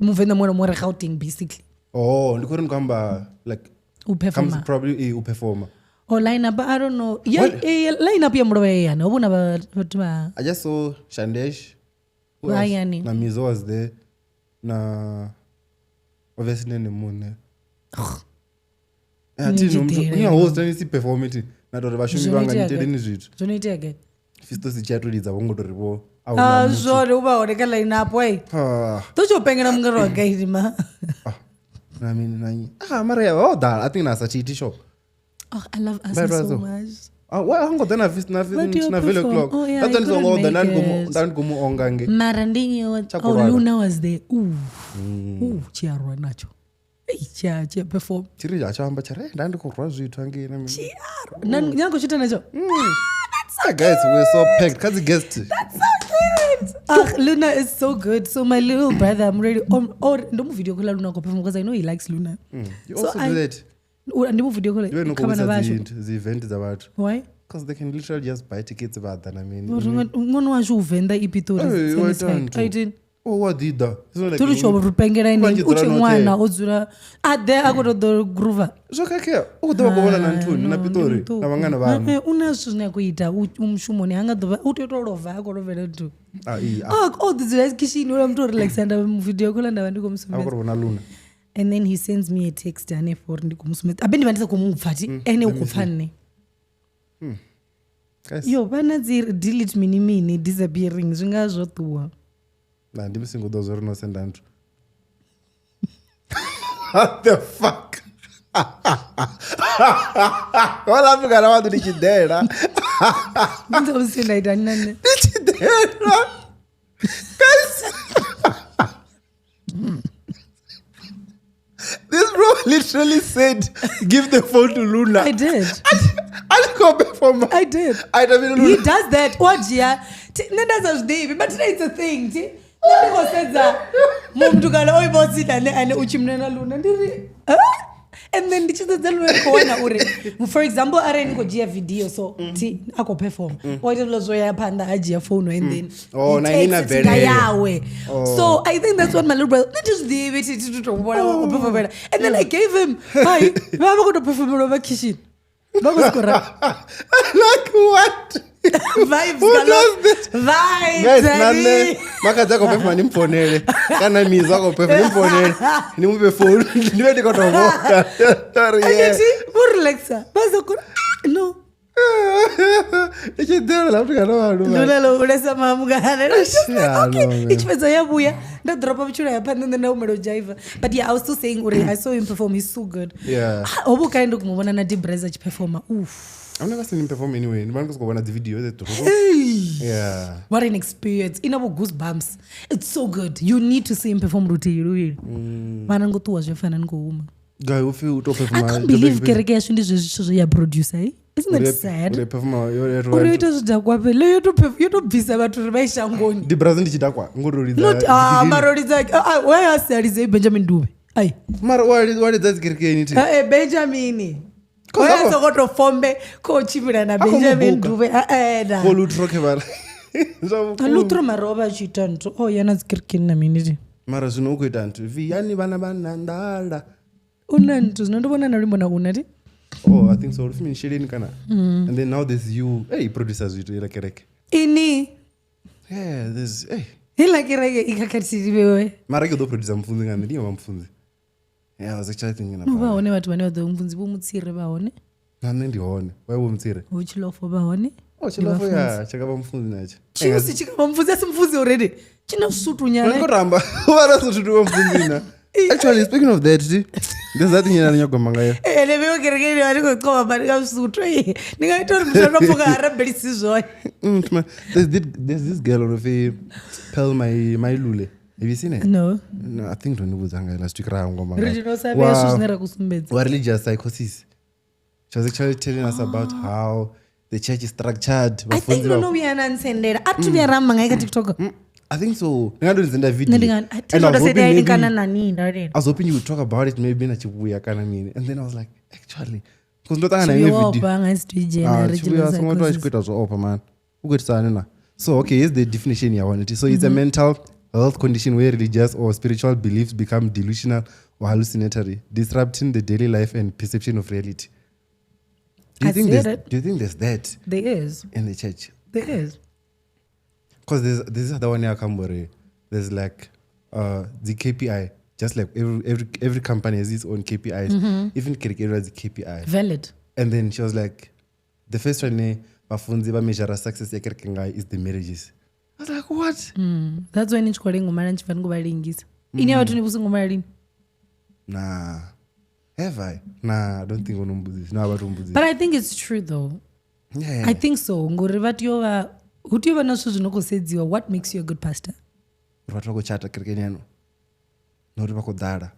Muvenḓa muṅwe na muṅwe re Gauteng basically. Oh, ndi khou ri ndi khou amba like U comes performa. probably u performa. Or line up, I don't know. Yeah, What? line up ya mulovha yani. Ho vhona vhathu vha I just saw Shandesh. Who else? Vhayani. Na Mizo was there. Na obviously nene muṋe. Yeah, Ni thi no muthu- tshi ni a host ni si perform it. Na tori vhashumi Zwo vha nga itea niteleni gai? zwithu. Zwo no itea gai? Fisto si tshi a to lidza vho ngo tori vho a huna Ah, muthu. zwone u vha hone kha line up oi. Ah, Ḓo tshi u pengela mungero wa gai ma. ah. Na mini na nnyi. Ah, mara ya ho ḓala. I think na sa tshi sho. Oh, I love Vha Asa ita so so. much. Ah, wa ha ngo ḓa na Fisto na Vha tea u na Vele perform. o'clock. Oh, yeah, That's I when songo couldn't ḓa nda ndi make khou mu- it. nda ndi khou mu onga nge. Mara ndi nnyi wa- Tsha Oh, kulwala. Luna was there. Ooh. Ooh, tshi a rwa natsho. Ei, tshi a perform. Tshi ri a tshi amba tshi ri, "Eh, nda ndi khou rwa zwithu hangei na mini." Tshi a rwa. Na nyago tshi ita natsho. Ah, guys, we're so packed. Kha dzi guest. That's so good. Ah, Luna is so good. So my little brother, I'm ready. Or ndo mu video call Luna perform because I know he likes Luna. You So also I- do that. Ndi mu video call Iwe no kha vhana khou vhashu. dzi event dza vhathu. Why? Because they can literally just buy tickets vha ḓa na mini. Uri ṅwana washu u Venḓa i Pitori. Hey, It's wa gonna ita be nthu. I didn't. Oh, wa ḓi ḓa. It's not like Turi tsho rupengela ine Vha tshi u dzula tshe noṱhe. ṅwana o dzula a ḓe a khou tou ḓo groova. Zwo khakhea. U khou ḓo vha khou vhona na nthuni na Pitori na vhangana vhaṋu. Eh, u na zwithu zwine a khou ita u mushumoni ha nga ḓovha u tea u tou lova a khou lovhela nthu. Ah, ii, ah. O ḓi dzula khishini uḽa muthu o relaxa nda mu video call nda vha ndi khou mu A vha sumbedza. khou ri vhona Luna. And then he sends me a text hanefho uri ndi khou mu sumbedza. Abe ndi vha ndi sa khou mu pfa thi ene u khou pfa nṋe. Guys, Yo vha na dzi delete mini mini disappearing zwi nga zwo ṱuwa. nah, ndi musi ngo ḓo zwo ri no senda nthu. What the fuck? Hola Afrika na vhathu ndi tshi ḓela. Ndi ḓo musi nda ita na nṋe. Ndi tshi ḓela. Guys. This bro literally said, give the phone to Luna. I did. A tshi khou performa. I did. A ita mini He Luna? does that. O dzhia nṋe nda sa zwi ḓivhi but today it's a thing thi. Nṋe ndi khou sedza muṅwe muthu kana o ima o tsini ane ane u tshimbila na Luna ndi ri "Huh?" And then ndi tshi sedza Luna ndi khou wana uri for example arali ni khou dzhia video so thi a khou perform o ita zwiḽa zwo ya phanḓa a dzhia phone and then Oh, he na ini na takes it nga bvelela. yawe. So I think that's what my little brother nṋe thi zwi ḓivhi thi thi tou vhona o performela and then I gave him hai vha vha khou tou performela vha khishini vha khou sokou ra Like what? vibes Who galore. does this? Vibes, Guys, na honey. nṋe makhadzi a khou performa ni mpfonele kana Mizo a khou performa ni mpfonele ni mufhe phone ndi vhe ndi khou tou vhona. Uri yeah. Andithi vho relaxa vha soko no Ndi tshi ḓela la Afrika na vhathu. Luna lo hulesa mamugana Yeah, okay no, man. i tshi fhedza ya vhuya nda dropa vhutshilo ya phanḓa nṋe nda humela u dzhaiva but yeah I was still saying uri I saw him perform he's so good. Yeah. Ah, ho vha kai ndo mu vhona na Debrez a tshi performa uff I've never seen him perform anyway. Ndi vha ndi khou sokou vhona dzi video dze Yeah. What an experience ina vho goosebumps it's so good you need to see him perform luthihi luvhili vhana ngo ṱuwa zwi fana ni khou huma. Guy, u pfi u tou I performa. can't believe kereke yashu ndi zwezwi zwithu zwe ya producer eh? Isn't that sad? Uri performa yo yo Uri yo ita zwidakwa fhela yo to bvisa vhathu uri vha ye shangoni. Ndi Brazil ndi tshidakwa ngo tou lidza. Not ah dzikerekeni. mara lidza ah why a si alidze Benjamin Dube. Ai. Mara wa lidza dzikerekeni thi. Eh Benjamin. Cause Why ako- soko to fombe ko tshimbila na Ako Benjamin mubuka. Dube. Ah eh da. Vho Lutro khe vhala. Zwa vhukuma. Lutro mara o vha a tshi ita nthu. Oh yana dzikerekeni na mini. Mara zwino u khou ita nthu. Viyani vhana vha na nḓala. U na nthu zwino ndo vhona na luimbo na una ti. Oh, I think so. Uri sheleni kana. And then now there's you. Hey, producer zwithu ila kereke. Ini Yeah, there's hey. hila kereke i khakhathi vhewe. Mara ke ḓo producer mfunzi nga nṋe ndi vha mfunzi. Yeah, I was actually thinking No about. vha hone vhathu vhane vha ḓo mfunzi vho mutsire vha hone. Na nṋe ndi hone. Why vho mutsire? Vho tshilofo vha hone. Oh, tshilofo ya, tshaka vha mfunzi natsho. Chiusi chikava mfunzi asi mfunzi already. China sutunyana. Ngo ramba. Vha ra suthu wa mfunzi na. Actually, speaking of that, there's that thing ine nyago manga yo. Ene vhe kerekeni vha ni khou qova mari nga suthu. Ni nga ita uri muthu ano pfuka ha rabelisi zwone. There's this girl of a Pearl my my lule. Have you seen it? No. No, I think ndo ni vhudza ngayo last week ra hangwa Ri tshi sa vhea zwithu zwine ra khou sumbedza. Wa religious psychosis. She was actually telling us about how the church is structured. I think Vhafunzi ndo vha- no vhuya na ntsendela. A thi vhuya ra amba ngayo kha TikTok. I think so. Ndi nga ndo ndzenda video. Nṋe ndi nga a thi And I ndo was sedza hoping maybe- kana na nini nda lini. I was hoping you would talk about it maybe na tshivuya kana mini. And then I was like, actually, because ndo ṱangana na Tshivhuya iṅwe video. ofha nga si tou dzhena Ah, religious tshivuya songo tou a tshi psychosis. khou ita zwo ofha man. U khou itisa hani na? So okay, here's the definition ya one. So it's a mental health condition where religious or spiritual beliefs become delusional or hallucinatory, disrupting the daily life and perception of reality. Do you I think said there's, it. do you think there's that There is. in the church? There is. Because there's this other one here Kambore. There's like the KPI. Just like every company has its own KPIs. Even Kereke has a KPI. Valid. And then she was like, the first one bafunzi ba measure success ya kereke ngayo is the marriages. I was like, what? That's why ni tshi khou lenga u mala ni tshi pfa ni khou vha lengisa. Ini a vhathu ni vhusi ngo mala lini. Nah. Have I? Nah, I don't think unombudzisa. No, abatombudzisa. But I think it's true though. Yeah. I think so. Ngori vha tea u vha hu tea u vha na zwithu zwi no khou sedziwa what makes you a good pastor. Uri vhathu vha khou chata kerekeni yanu. Na uri vha khou ḓala.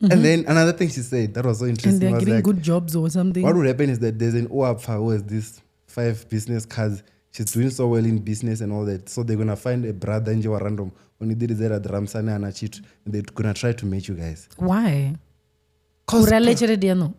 And then another thing she said that was so And interesting they're was getting like, good jobs or something. what would happen is that there's an OAPFA who has these 5 business cards. She's doing so well in business and all that. So they're gonna find a brother nje wa random only did that dramsane ana chithu and they're gonna try to meet you guys. Why? 'Cause Uri a ḽe tshelede yaṋu.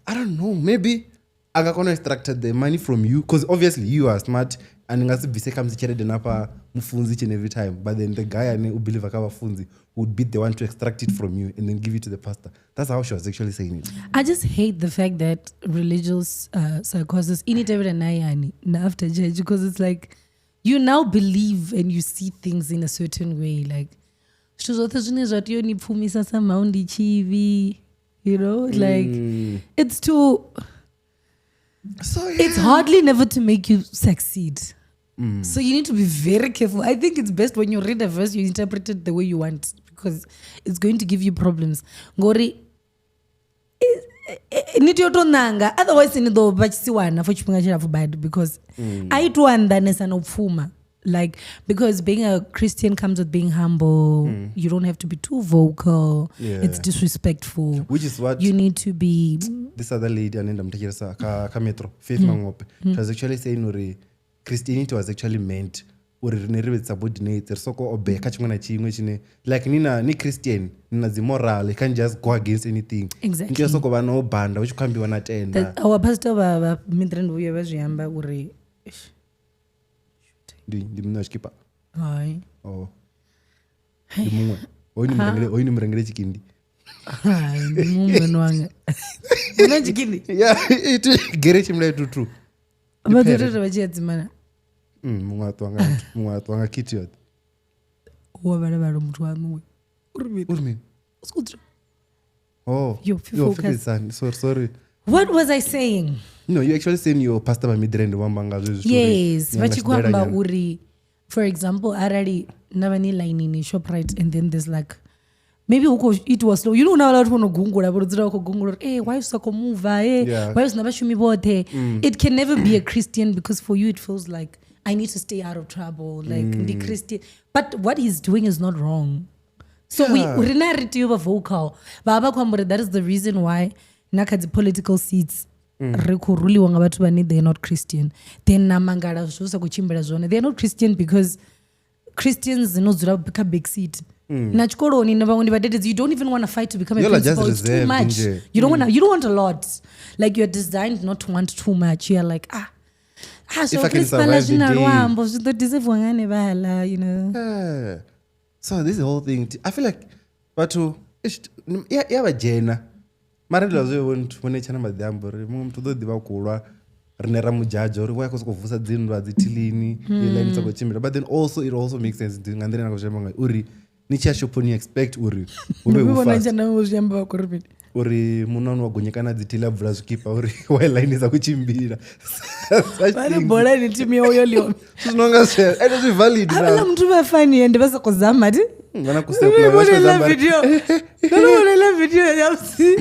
I don't know. Maybe angakona extracted the money from you because obviously you are smart and nga si bvise khamusi tshelede nafha mufunzi each and every time. But then the guy ane u believe ka vhafunzi would be the one to extract it from you and then give it to the pastor. That's how she was actually saying it. I just hate the fact that religious psychosis in it every na after church, because it's like you now believe and you see things in a certain way. Like zwithu zwoṱhe zwine zwa tea u ni pfumisa somehow ndi tshivhi, you know, like it's too. So yeah. It's hardly never to make you succeed. So you need to be very careful. I think it's best when you read a verse, you interpret it the way you want, because it's going to give you problems. Ngori, ni tea u tou ṋanga, otherwise ni ḓo vha tshisiwana for tshifhinga tshilapfhu badi, because a i tou anḓanesa na u pfuma. Like, because being a Christian comes with being humble. You don't have to be too vocal. Yeah. It's disrespectful. Which is what you need to be. This other lady ane ndamuthetshelesa ka Metro, Faith Mangope, she was actually saying uri Christianity was actually meant uri rine ri vhe subordinates, ri soko obey kha tshiṅwe na tshiṅwe tshine like nina ni Christian, nina dzi moral, you can't just go against anything. Exactly. Ni tea u soko vha na u banda hu tshi khou ambiwa na tenda. That our pastor vha Midrand vhuya vha zwi amba uri Ndi muṋe wa tshikipa. Hai. Oh. Ndi muṅwe. Hoyu ni murengele, hoyu ni murengele tshikindi. Hai, ndi muṅwe wanga. Una tshikindi? Yeah, it gere tshimula tutu. Vha ḓo ita vha tshi ya dzimana. Muṅwe a ṱuwa nga muṅwe a ṱuwa nga kit yoṱhe. Wa vhala vhala muthu waṋu we. Uri mini? Uri mini? U sokou dzula. Oh. Yo, Yo, focus. focus. Sorry, sorry. What was I saying? No, you actually saying your pastor vha Midrand vho amba nga zwezwi zwithu uri Yes, ni vha nga tshi khou amba tshiḓela nyana. uri, for example, arali na vha ni ḽainini Shoprite and then there's like maybe hu khou itiwa slow, you know, huna vhaḽa vhathu vho no gungula, vho no dzula vha khou gungula uri, hey, why u sa khou move, hey, Yeah. why hu sina vhashumi vhoṱhe? It can never be a Christian, because for you it feels like I need to stay out of trouble, like ndi Christian. But what he's doing is not wrong. So we Yeah. rina ri tea u vha vocal. Vha vha khou amba uri that is the reason why na kha dzi political seats ri khou ruliwa nga vhathu vhane they are not Christian. Then na mangala zwo sa khou tshimbila zwone. They are not Christian because Christians no dzula kha big seat. Na tshikoloni na vhaṅwe ndi vhadededzi, you don't even want to fight to become a Y'all are just principal. It's too reserved, much. nje. You don't want to, you don't want a lot. Like you're designed not to want too much. You're like, so If I can principal survive the zwi na day. luambo, zwi ḓo deserve nga hanevhaḽa, you know. Yeah. So this whole thing, I feel like vhathu ya vha dzhena. Mara ndi zwa vho nthu vhone tshana maḓi amba uri muṅwe muthu u ḓo ḓivha khou lwa rine ra mudzhadzha uri wa khou sokou vusa dzinndwa dzi thilini, line dza khou tshimbila. But then also it also makes sense nga nḓila ine na khou zwi amba ngayo uri ni tshi ya shophoni you expect uri hu vhe hu Vhona fast. tshana vho zwi amba vha khou ri mini? Uri munna wa gonyekana dzi thili a bvula zwikipa uri why line dza khou tshimbila. Such Vha ri things. bola ine team yawe yo ḽiwa. Zwithu zwi no nga zwezwo. And zwi valid na. Havhaḽa muthu vha funny ende vha sokou zama ti. Vha na kusepula, vha tshi khou zama. Video. Ndo no vhona iḽa video ya musi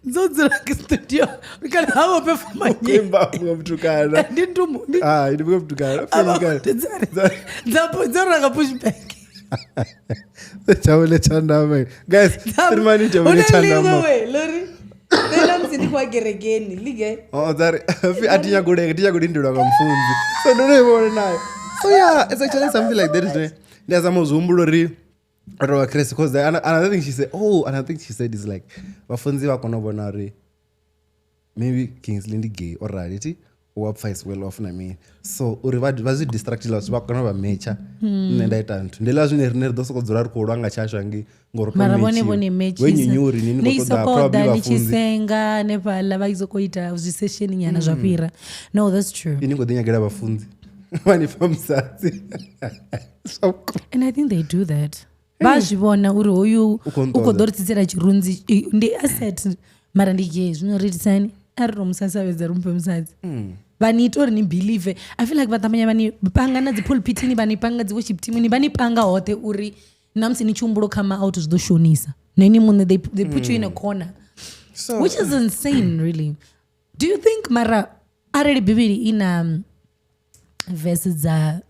dzo dzula kha studio kana ha vho performa nyimbo. Imba muṅwe muthu kana. Ndi ndumu ndi Ah, ndi muṅwe muthu kana. Ava- Kana. dza ranga pushback. Tshavhule tshandama guys rimani tshavhule tshandama lori nṋe na musi ndi khou ya kerekeni lige Oh, sorry. A thi nyagi u lenga, thi nyagi u lindelwa nga mufunzi. So ndo no i vhona nayo. So yeah, it's actually something like that. Zwine ndi a zama u zwi humbula uri ro vha Christ because another thing she said, oh, another thing she said is like vhafunzi vha kona u vhona uri maybe Kingsley ndi gay or rali thi u wa pfa is well off na mini. So uri vha zwi distractila vha kona u vha matcha. Nṋe nda ita nthu. Ndi ḽa zwine rine ri ḓo sokou dzula ri khou lwa nga tshashu hangei ngori ro mara vhone matchiwa. vhone Vho nyinyuri ni ni khou ṱoḓa soko probably ḓa ni tshi vhafunzi. senga hanefhaḽa vha soko ita zwi session nyana zwa fhira no that's true Ini khou ḓi nyagela vhafunzi vha ni fha musadzi. Zwa vhukuma. And I think they do that. Vha zwi vhona uri hoyu U khou u khou nṱoḓa. ḓo ri tsitsela tshirunzi ndi asset mara ndi gay zwino ri itisani a ri to musasavhedza ri mufhe musadzi vha ni ita uri ni believe. I feel like vha ṱavhanya vha ni panga na dzi pulpitini, vha ni panga dzi worship teamini, vha ni panga hoṱhe uri na musi ni tshi humbula u come out zwi ḓo shonisa na ini muṋe they put you in a corner, So which is insane really. Do you think mara arali bivhili i na verse dza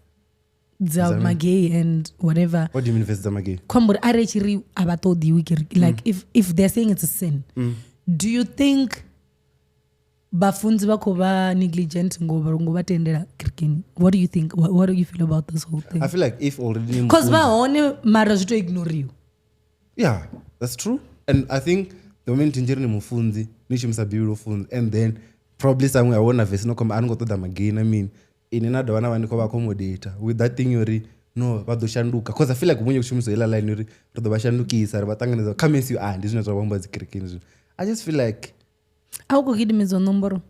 magay and whatever, what do you mean verse dza magay? khou amba uri arali tshi ri a vha ṱoḓiwi kereke, like if they're saying it's a sin, do you think vhafunzi vha khou vha negligent ngo vha tendela kerekeni? What do you think? What do you feel about this whole thing? I feel like if already ni Because mufunzi- vha hone mara zwi to ignoriwa. Yeah, that's true. And I think the moment ndiri ni mufunzi ni shumisa bivhili u funza and then probably somewhere I wona verse no khomba a ni khou ṱoḓa magay na mini ine na dovha na vha ni khou vha accommodate with that thing yori no vha ḓo shanduka because I feel like vhunye kushumiswa heiḽa line uri ri ḓo vha shandukisa ri vha ṱanganedza kha mesi ah ndi zwine zwa vha dzi kerekeni zwino. I just feel like A u khou gidimedziwa nomboro.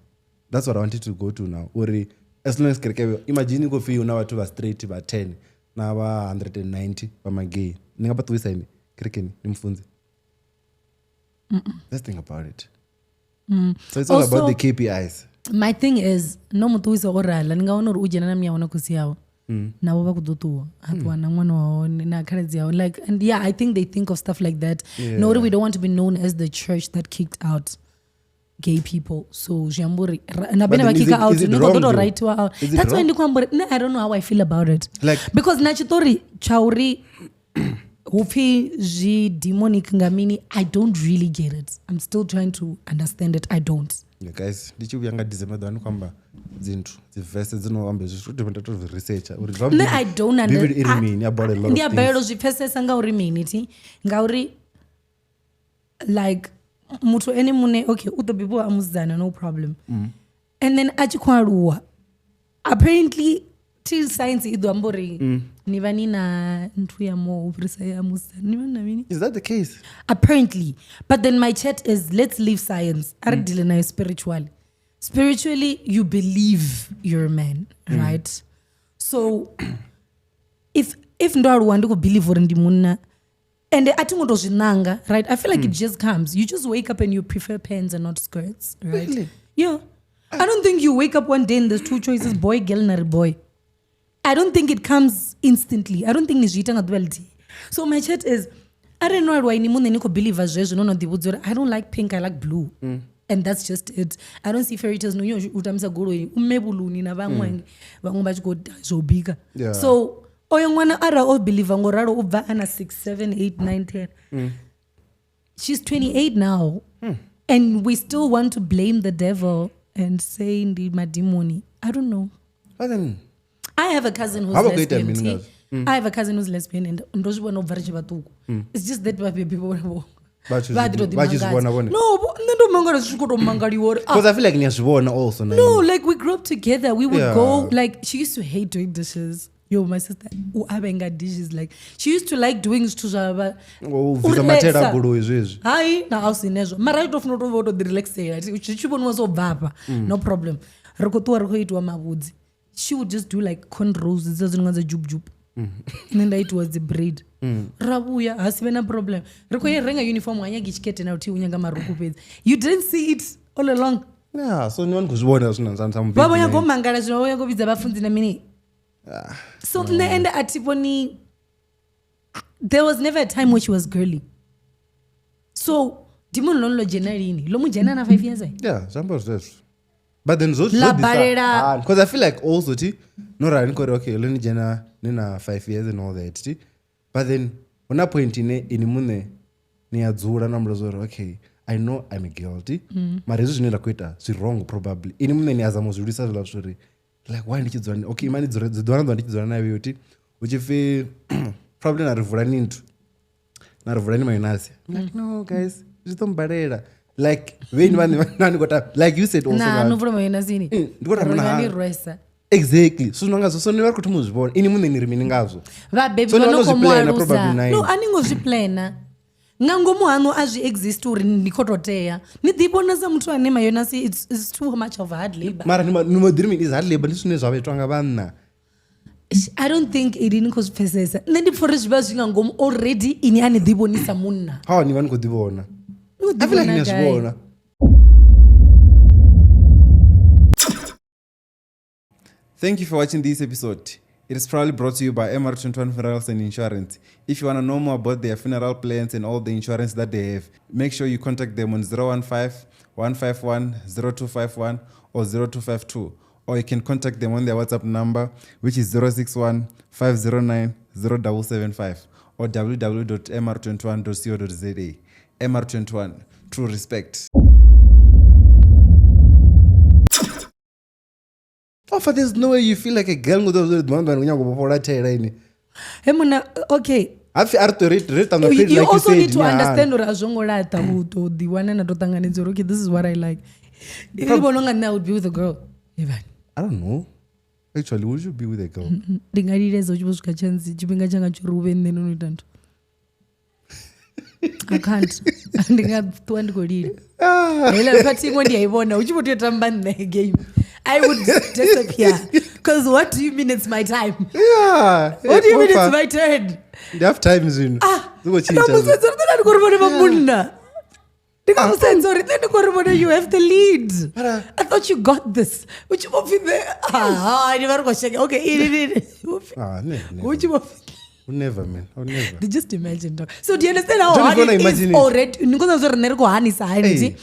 That's what I wanted to go to now. Uri as long as kereke imagine ko pfi na vhathu vha straight vha 10 na vha 190 vha magay ni nga vha ṱuwisa ini kerekeni ni mufunzi. Let's think about it. So it's all Also- about the KPIs. My thing is no muṱuwisa o rala ni nga wana uri u dzhena na miyawe na khosi yawe navho vha khou ḓo ṱuwa ha ṱuwa na ṅwana wa hone na khaladzi yawe, like, and yeah, I think they think of stuff like that. No uri we don't want to be known as the church that kicked out gay people, so zwi amba uri na But vhene vha then is kicka it- out is it ni khou ḓo wrong tou though? writiwa out. Is it That's why wrong? ndi khou amba uri nṋe I don't know how I feel about it. Like- Because na tshiṱori tsha uri hupfi zwi demonic nga mini, I don't really get it. I'm still trying to understand it. I don't. Yeah, guys, ndi tshi vhuya nga December ḓo ni khou amba dzinthu dzi verse dzi no amba hezwi zwithu, ndo to researcha uri zwa Nṋe I don't Bivhili i ri understand. mini about a lot Ndi of a things. balelwa u zwi pfesesa ngauri mini thi ngauri like muthu ene muṋe okay u ḓo bebiwa a musidzana no problem, and then a tshi khou aluwa apparently till science i ḓo amba uri ni vha ni na nthu ya more u fhirisa ya musidzana, ni vha ni na mini. Is that the case? Apparently. But then my chat is, let's leave science, a re deale nayo spiritually. Spiritually you believe you're a man, right? So if ndo aluwa ndi khou believe uri ndi munna and a thi ngo to zwi nanga, right? I feel like it just comes. You just wake up and you prefer pants and not skirts, right? Really? Yeah, I don't think you wake up one day and there's two choices, boy, girl, na ri boy. I don't think it comes instantly. I don't think ni zwi ita nga ḓuvha ḽithihi. So my chat is, arali no aluwa ini muṋe ni khou believe zwezwo no no ḓivhudza uri I don't like pink, I like blue. And that's just it. I don't see fairy tales. No nyo u tambisa goloi, u mevhuluni na vhaṅwe vhaṅwe vha tshi khou ita zwo bika. Yeah. So oyo ṅwana arali o believe ngo ralo u bva ana 6, 7, 8, 9, 10. She's 28 now. And we still want to blame the devil and say ndi madimoni. I don't know. But then I have a cousin who's Ha vha khou ita lesbian. mini T. ngazwo? I have a cousin who's lesbian and ndo zwi vhona u bva ri tshi vhaṱuku. It's just that vhabebi vhone vho Vha tshi vha ḓi to zwi- vha tshi zwi vhona vhone? No, nṋe ndo mangala zwi tshi khou tou mangaliwa uri ah, because I feel like ni a zwi vhona also na no, like we grew up together. We would Yeah. go, like she used to hate doing dishes. Yo, my sister u a vhenga dishes, like she used to like doing zwithu zwa vha U bvisa mathaela a goloi zwezwi. Hai, na a si nezwo mara i to funa u tou vha u tou ḓi relaxela zwi tshi vhoniwa so bva afha no problem. Ri khou ṱuwa ri khou itiwa mavhudzi, she would just do like cornrows dzi dzi no nga dza jup jup, nṋe nda itiwa dzi braid, ra vhuya ha si vhe na problem. Ri khou ya renga uniform, ha nyagi tshikete na luthihi, u nyaga marukhu fhedzi. You didn't see it all along. Yeah, so ni vha ni khou zwi vhona zwino sa Vha vho mubebi nyaga na u mangala zwino, vha vho nyaga u vhidza vhafunzi na mini. So nṋe ende a thi vhoni, there was never a time where she was girly. So dimoni ḽone ḽo dzhena lini, ḽo mu dzhena na 5 years eh? Yeah, zwi amba zwezwo. But then zwo La balela- because I feel like also ti no rali ni khou ri okay ḽo ni dzhena ni na 5 years and all that ti. But then huna point ine ini muṋe ni a dzula na humbula zwa uri okay, I know I'm guilty. Mara hezwi zwine nda khou ita zwi wrong probably. Ini muṋe ni a zama u zwi lwisa zwiḽa zwithu uri like why ndi tshi dzula, okay, imani dzula dzi ḓuvha na ḓuvha ndi tshi dzula na yoti hu tshi pfi probably na ri vulani nthu, na ri vulani mayonasi. I'm like, no guys, zwi ḓo mbalela. Like vheni vhane vha ni khou tamba, like you said also Na that. no vula mayonasini. Ndi khou tamba na Ri ha. rwesa. Exactly. So zwino ngazwo, so ni vha ri khou thoma u zwi vhona. Ini muṋe ni ri mini ngazwo? Vhabebi So ni vha vha no no khou zwi mu plana alusa. probably na No, ini. a ni ngo zwi plana. Nga ngomu haṋu a zwi exist uri ni khou to tea. Ni ḓi vhona sa muthu ane mayonasi it's too much of hard labor. Mara ni ma ḓi ri mini is hard labor, ndi zwine zwa itwa nga vhanna. I don't think ini ni khou zwi pfesesa. Nṋe ndi pfha uri zwi vha zwi nga ngomu already ini a ni ḓi vhonisa munna. How ni vha ni khou ḓi vhona? Ni khou ḓi I feel like vhona ni a zwi gai? vhona. Thank you for watching this episode. It is proudly brought to you by MR21 Funerals and Insurance. If you want to know more about their funeral plans and all the insurance that they have, make sure you contact them on 015 151 0251 or 0252. Or you can contact them on their WhatsApp number, which is 061 509 0775 or www.mr21.co.za. MR21, true respect. Ofa, there's no way you feel like a girl ngo ḓo ḓo ḓo nyago vhofhola thela ini. He munna, okay. Hapfi a ri ṱwe ri ṱanzwa You, plate you like you also said, need to ni hana. understand uri a zwo ngo laṱa u to ḓi wana na to ṱanganedza uri okay, this is what I like. Ini vhona unga nṋe I would be with a girl. Ivani. I don't know. Actually, would you be with a girl? Ndi nga liledza u tshi vho swika chance tshifhinga tshanga tsho uri u vhe nṋe no no ita nthu. I can't. Ndi nga ṱuwa ndi khou lila. Heiḽa party iṅwe ndi a i vhona u tshi vho tea u tamba nṋe game. I would disappear. Because what do you mean it's my time? Yeah. What do you mean it's Ofa, my turn? Ndi half time zwino. Ah, Zwi khou tshintsha nda zwino. musedza uri nṋe ndi khou ri vhone vha munna. Ndi nga musedza uri nṋe ndi khou ri vhone you have the lead. Mara- I thought you got this. U tshi vho pfi nṋe, ah, ni vha ri khou sheka. Okay, ini, ini, ini. Ah, never, never. U tshi vho pfi- Never, man. I'll never. They just imagine dog. So do you understand how Don't hard you wanna it is imagine it? already? Ni khou zwa uri nṋe ri khou hanisa hani Hey. thi?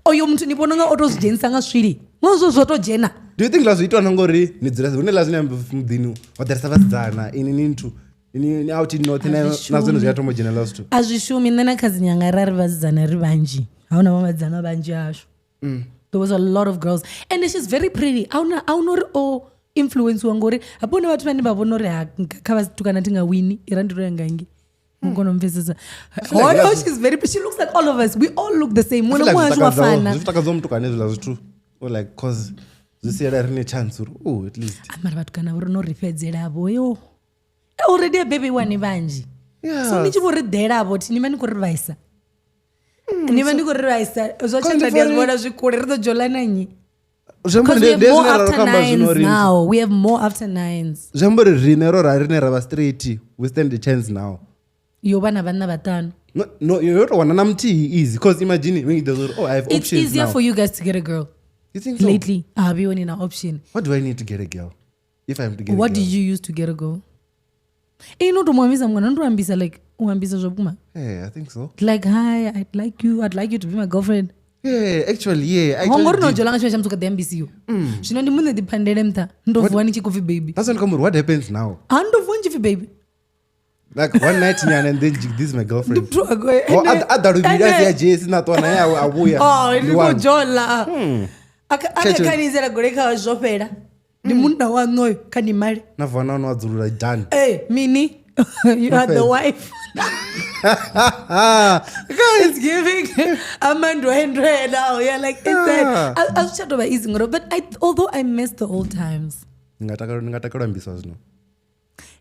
Oyo muthu ni vhona unga o to zwi dzhenisa nga swili. Ngazwo zwo to dzhena. Do you think la zwi itwa na ngori ni dzula hune la zwine amba muḓini wa ḓalesa vhasidzana ini ni nthu ini ni out noṱhe na na zwone zwi a thoma u dzhenela zwithu. A zwi shumi nṋe na cousin yanga ra ri vhasidzana ri vhanzhi. A huna vhasidzana vhanzhi hashu. There was a lot of girls and she's very pretty. A huna uri o influenciwa ngori hafho hune vhathu vhane vha vhona uri ha kha vhatukana thi nga wini i ra ndi to ya ngangi. Mukona mpfesesa. feel like Oh, that's- she's very she looks like all of us. We all look the same. I Muṅwe feel na like muṅwe zwi washu wa takadzaho- fana. zwi takadzaho mutukana hezwiḽa zwithu or like cause zwi siela rine chance uri oh at least Ah, mara vhatukana vho ri no ri fhedzelavho yo already a baby wane vhanzhi Yeah. so ni tshi vho ri ḓelavho thi ni vha ni khou ri vhaisa ni vha ni khou ri vhaisa zwa Kanti tshelede a zwi for- vhona zwi kule ri ḓo dzhola na nnyi Zwi amba Because uri we ndi have more hezwi zwine ra after khou amba zwino nines uri now. We have more after nines. zwi amba uri riṋe ro ra rine ra vha straight we stand a chance now. Yo vha na vhanna vhaṱanu. No, no, yo to wana na muthihi easy cause imagine when you uri oh I have It's options easier now. for you guys to get a girl. You think so? Lately, a vhi woni na option. What do I need to get a girl? If I'm to get What a girl. did you use to get a girl? Ini to muambisa mwana ndo ambisa like uambisa zwa vhukuma. Yeah, I think so. Like hi, I'd like you to be my girlfriend. Yeah, actually, yeah. I Ho actually ngori no did. dzhola nga tshifhinga tsha musi u kha ḓi ambisiwa. Zwino ndi muṋe ḓi phandele nṱha ndo vuwa ni tshi khou pfi baby. That's when come what happens now? Ha ndo vuwa ni tshi pfi baby. Like one night nyana and then this is my Ndi girlfriend. muthu wa go- Oh, a ḓa luvhili a sia jesi na ṱuwa naye a vhuya. Oh, Ndi ndi khou one. dzhola. A Tshe- khanisela goloi kha zwo fhela. Ndi munna waṋu oyo kha ni male. Na vuwa na wa dzulula done. Hey, mini, you are the Perfect. wife. Guys, It's giving amandwendwe now. You're like, it's Ah. that. I was chat about easy, but I, although I miss the old times. Ndi nga takalela ambiswa zwino.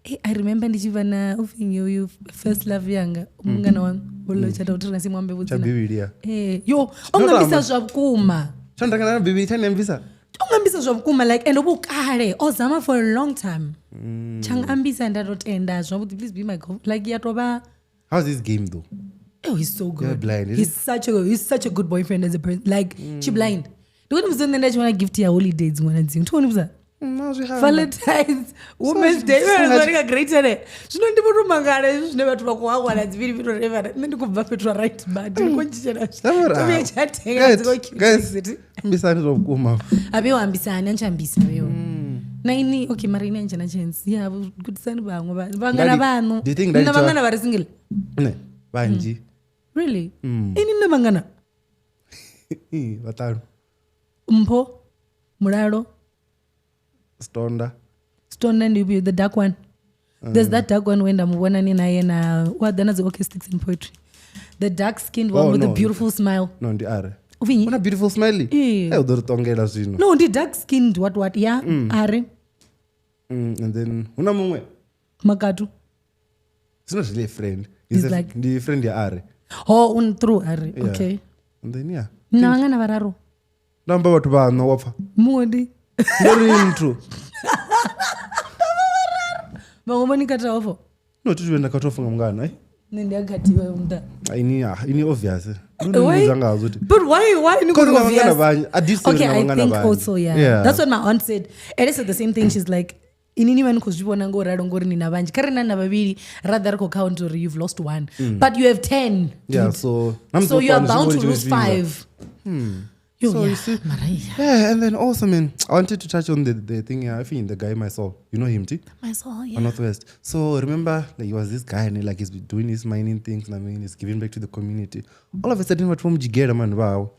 Hey, I remember ndi tshi vha na upfi yoyu first love yanga mungana wanu ulo tshata uthi ngasi muambe Tsha vhudzina. Bivhili ya. Eh, yo, o ngambisa zwa vhukuma. Tsho ndangana na Bivhili tsha ni ambisa. O ngambisa zwa vhukuma like and vhukale o zama for a long time. Tsha ngambisa nda to tenda zwavhuḓi please be my girl. Like ya to vha How's this game though? Oh, he's so good. You're blind, is He's such a good boyfriend as a person. Like she blind. Ndi vhudza nṋe nda tshi wana gift ya holiday dziṅwe na dziṅwe. Thi vhudza No, zwi hana. Valentine's, Women's Day, so vha ri nga great ene. Zwino ndi vho to mangala hezwi zwine vhathu vha khou hangwana dzi vhili vhili uri nṋe ndi khou bva fhethu ha right but ndi khou ntshitshela. Samura. To vhuya tsha tenga dzi Guys, khou guys, cute. ambisani zwa vhukuma. Avhe ambisani a ntshi ambisa vheo. Na ini okay mara ini a ni tshena chance. Yeah, gudisani vhaṅwe vhangana Ndali- vhaṋu. do you think Ni ndali na tsha- vhangana vha re single? Ne, vhanzhi. Really? Mm. Ini na vhangana? Ih, vhaṱanu. Mpho, Mulalo, Stonda. Stone and the dark one. There's that dark one when ndamubona ni naye na wa ḓa na dzi orchestrics and poetry. The dark skinned one Oh, with the no. beautiful smile. No, ndi are. Upfi nnyi? Una beautiful smiley. Eh. Eh, u ḓo ri ṱongela zwino. No, ndi dark skinned what yeah, are And then huna muṅwe. Makatu. It's not really a friend. He's He's a, like- ndi friend ya are. Ho un through are. Yeah. Okay. And then yeah. Na vhangana vhararu. Ndo amba vhathu vhaṋu wa pfa. Muṅwe ndi Ndo ri nthu. vhaṅwe vho ni kataho fo. No thi vhuya nda khatha ufunga mungana, eh? Nṋe ndi a khatiwa nda. Ini ah, ini obvious. Ndo Why? ni vhudza ngazwo uthi. But why ni Because khou na vhangana obvious? vhanzhi. I did say Okay, na I vhangana think vhanzhi. also yeah. Yeah. That's what my aunt said. And said the same thing. She's like inini vha ni khou zwi vhona ngo ralo ngori ni na vhanzhi kha ri na na vhavhili ra ḓa ri khou count uri you've lost one but you have 10 Yeah, so na musi so you are wo kwana, bound zwi to vhori lose tshiṅwe tshifhinga. 5 Yo, So yeah. you see- Mara, yeah. Yeah, and then also, man, I wanted to touch on the thing. Yeah, I think the guy myself, you know him, T, My soul, yeah. on Northwest. So remember, like, he was this guy, and like he's been doing his mining things, and I mean, he's giving back to the community. All of a sudden, what from Jigera, man, wow.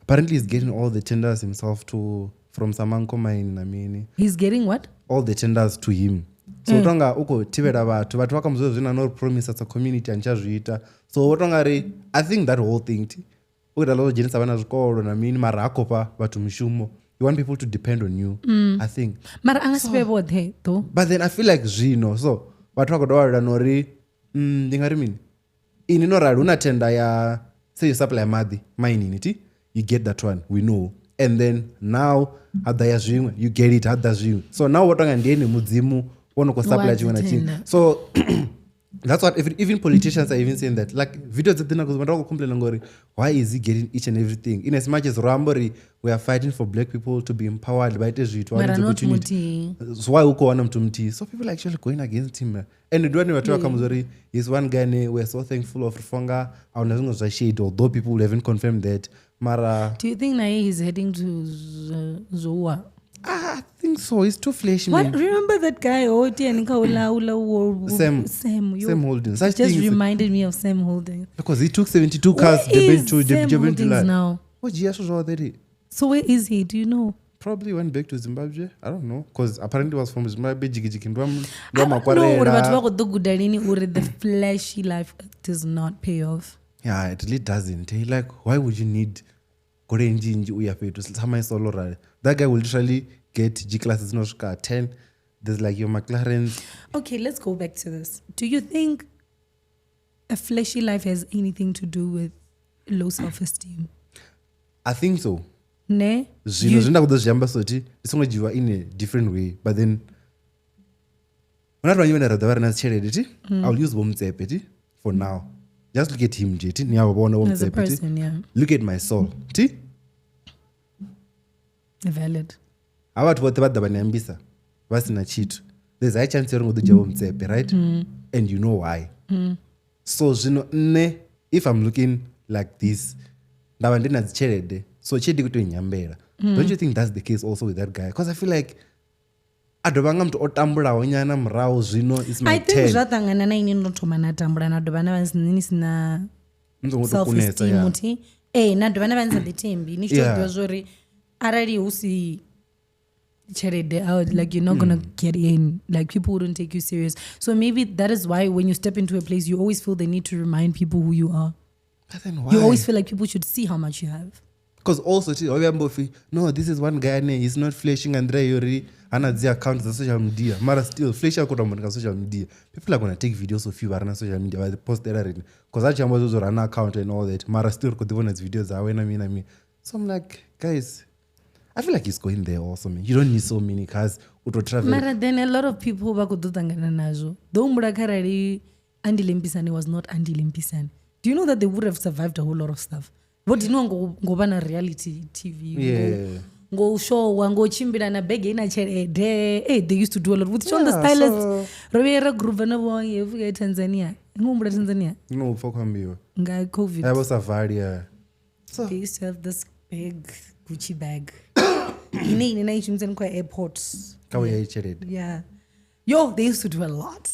Apparently, he's getting all the tenders himself to from Samanko mine. I mean, He's getting what? all the tenders to him. So utonga uko thivhela vhathu vhathu vha kha muzwe zwine no promise as a community and tsha zwi ita. So utonga ri I think that whole thing thi u ita ḽo dzhenisa vhana zwikolo na mini mara ha khou fha vhathu mishumo. You want people to depend on you. I think. Mara a nga si vhe vhoṱhe though. But then I feel like zwino so vhathu vha khou dovha lwela no ri ndi nga ri mini ini no rali hu na tenda ya say you supply maḓi mainini ti you get that one we know and then now ha ḓa ya zwiṅwe you get it ha ḓa zwiṅwe so now wo tonga ndi ene mudzimu wo no khou supply Wa tshiṅwe na tshiṅwe dzi-tender. so that's what even politicians are even saying that like video dza ḓina vhathu vha khou complaina ngori why is he getting each and everything in as much as ro amba uri we are fighting for black people to be empowered vha ite zwithu vha wane Mara dzi not opportunity muthihi. so why u khou wana muthu muthihi so people are actually going against him man. And ndi vhane vhathu vha kha uri he's one guy ne we are so thankful of rifonga ahuna zwiṅwe zwa shade although people haven't confirmed that mara Do you think naye he's heading to Zowa? ah, I think so he's too flashy What? man. Remember that guy? Oh, Tiani Kaula, Ula, wo- Sam. Sam. You Sam Holding such just things reminded me of Sam Holding. because he took 72 cars Where Durban is to Sam Durban to Holdings July now? oh dzhia zwithu zwoṱhe ri So where is he? Do you know? probably went back to Zimbabwe I don't know because apparently was from Zimbabwe jikijiki ndo I don't know uri vhathu vha khou ḓo guda lini uri the flashy life does not pay off. yeah it really doesn't hey, like why would you need goloi nnzhi nnzhi uya fhethu sama solo rali that guy will literally get g classes dzino swika 10 there's like your mclarens Okay, let's go back to this. Do you think a flashy life has anything to do with low self-esteem? I think so Ne? zwino zwine nda khou ḓo zwi amba soti ndi songo dzhiwa in a different way but then hu na vhathu vhanzhi vhane ra ḓo vha ri na dzi tshelede ti Mm. I will use vho Motsepe ti for now just look at him nje ti ni a vha vhona vho As a Motsepe ti person, yeah. look at my soul ti Valid. ha vhathu vhoṱhe vha ḓa vha ni ambisa vha si na tshithu there's high chance uri ngo ḓo dzhia vho Motsepe right and you know why so zwino nṋe if I'm looking like this nda vha ndi na dzi tshelede so tshelede i khou tea u nyambela don't you think that's the case also with that guy because I feel like a dovha nga muthu o tambulaho nyana murahu zwino is my I think turn zwa ṱangana na ini no thoma na tambula na dovha na vha ni si na Ni songo tou kunesa, self-esteem yeah. uthi ee na dovha na vha ni sa ḓithembi ni tshi tou Yeah. ḓivha zwori arali hu si tshelede out like you're not gonna get in, like people wouldn't take you serious. So maybe that is why when you step into a place you always feel the need to remind people who you are. But then why? You always feel like people should see how much you have. Because also ti ho amba upfi no this is one guy ane he's not flashing nga nḓila yori hana dzi account dza social media mara still flash a khou tamba nga social media people are gonna take videos of you vha re na social media vha postela rine because a tshi amba zwo ri hana account and all that mara still ri khou ḓi vhona dzi video dzawe na mini na mini so I'm like guys I feel like he's going there also man you don't need so many cars u to travel Mara then a lot of people vha khou ḓo ṱangana nazwo. Ḓo humbula kharali Andile Mpisane was not Andile Mpisane. Do you know that they would have survived a whole lot of stuff? Vho diniwa ngo vha na reality TV. Yeah. Ngo showa, ngo tshimbila na bege ina tshelede. Hey, they used to do a lot with Sean the Yeah, Stylist. so- Ro vhuya ra groove na vho ye fika Tanzania. Ngo humbula Tanzania no pfa khou ambiwa nga COVID. ya vho savali yeah so They used to have this big Gucci bag. Ine ine na i shumisa ni khou ya airport. Kha vhuya i tshelede. Yeah. Yo, they used to do a lot.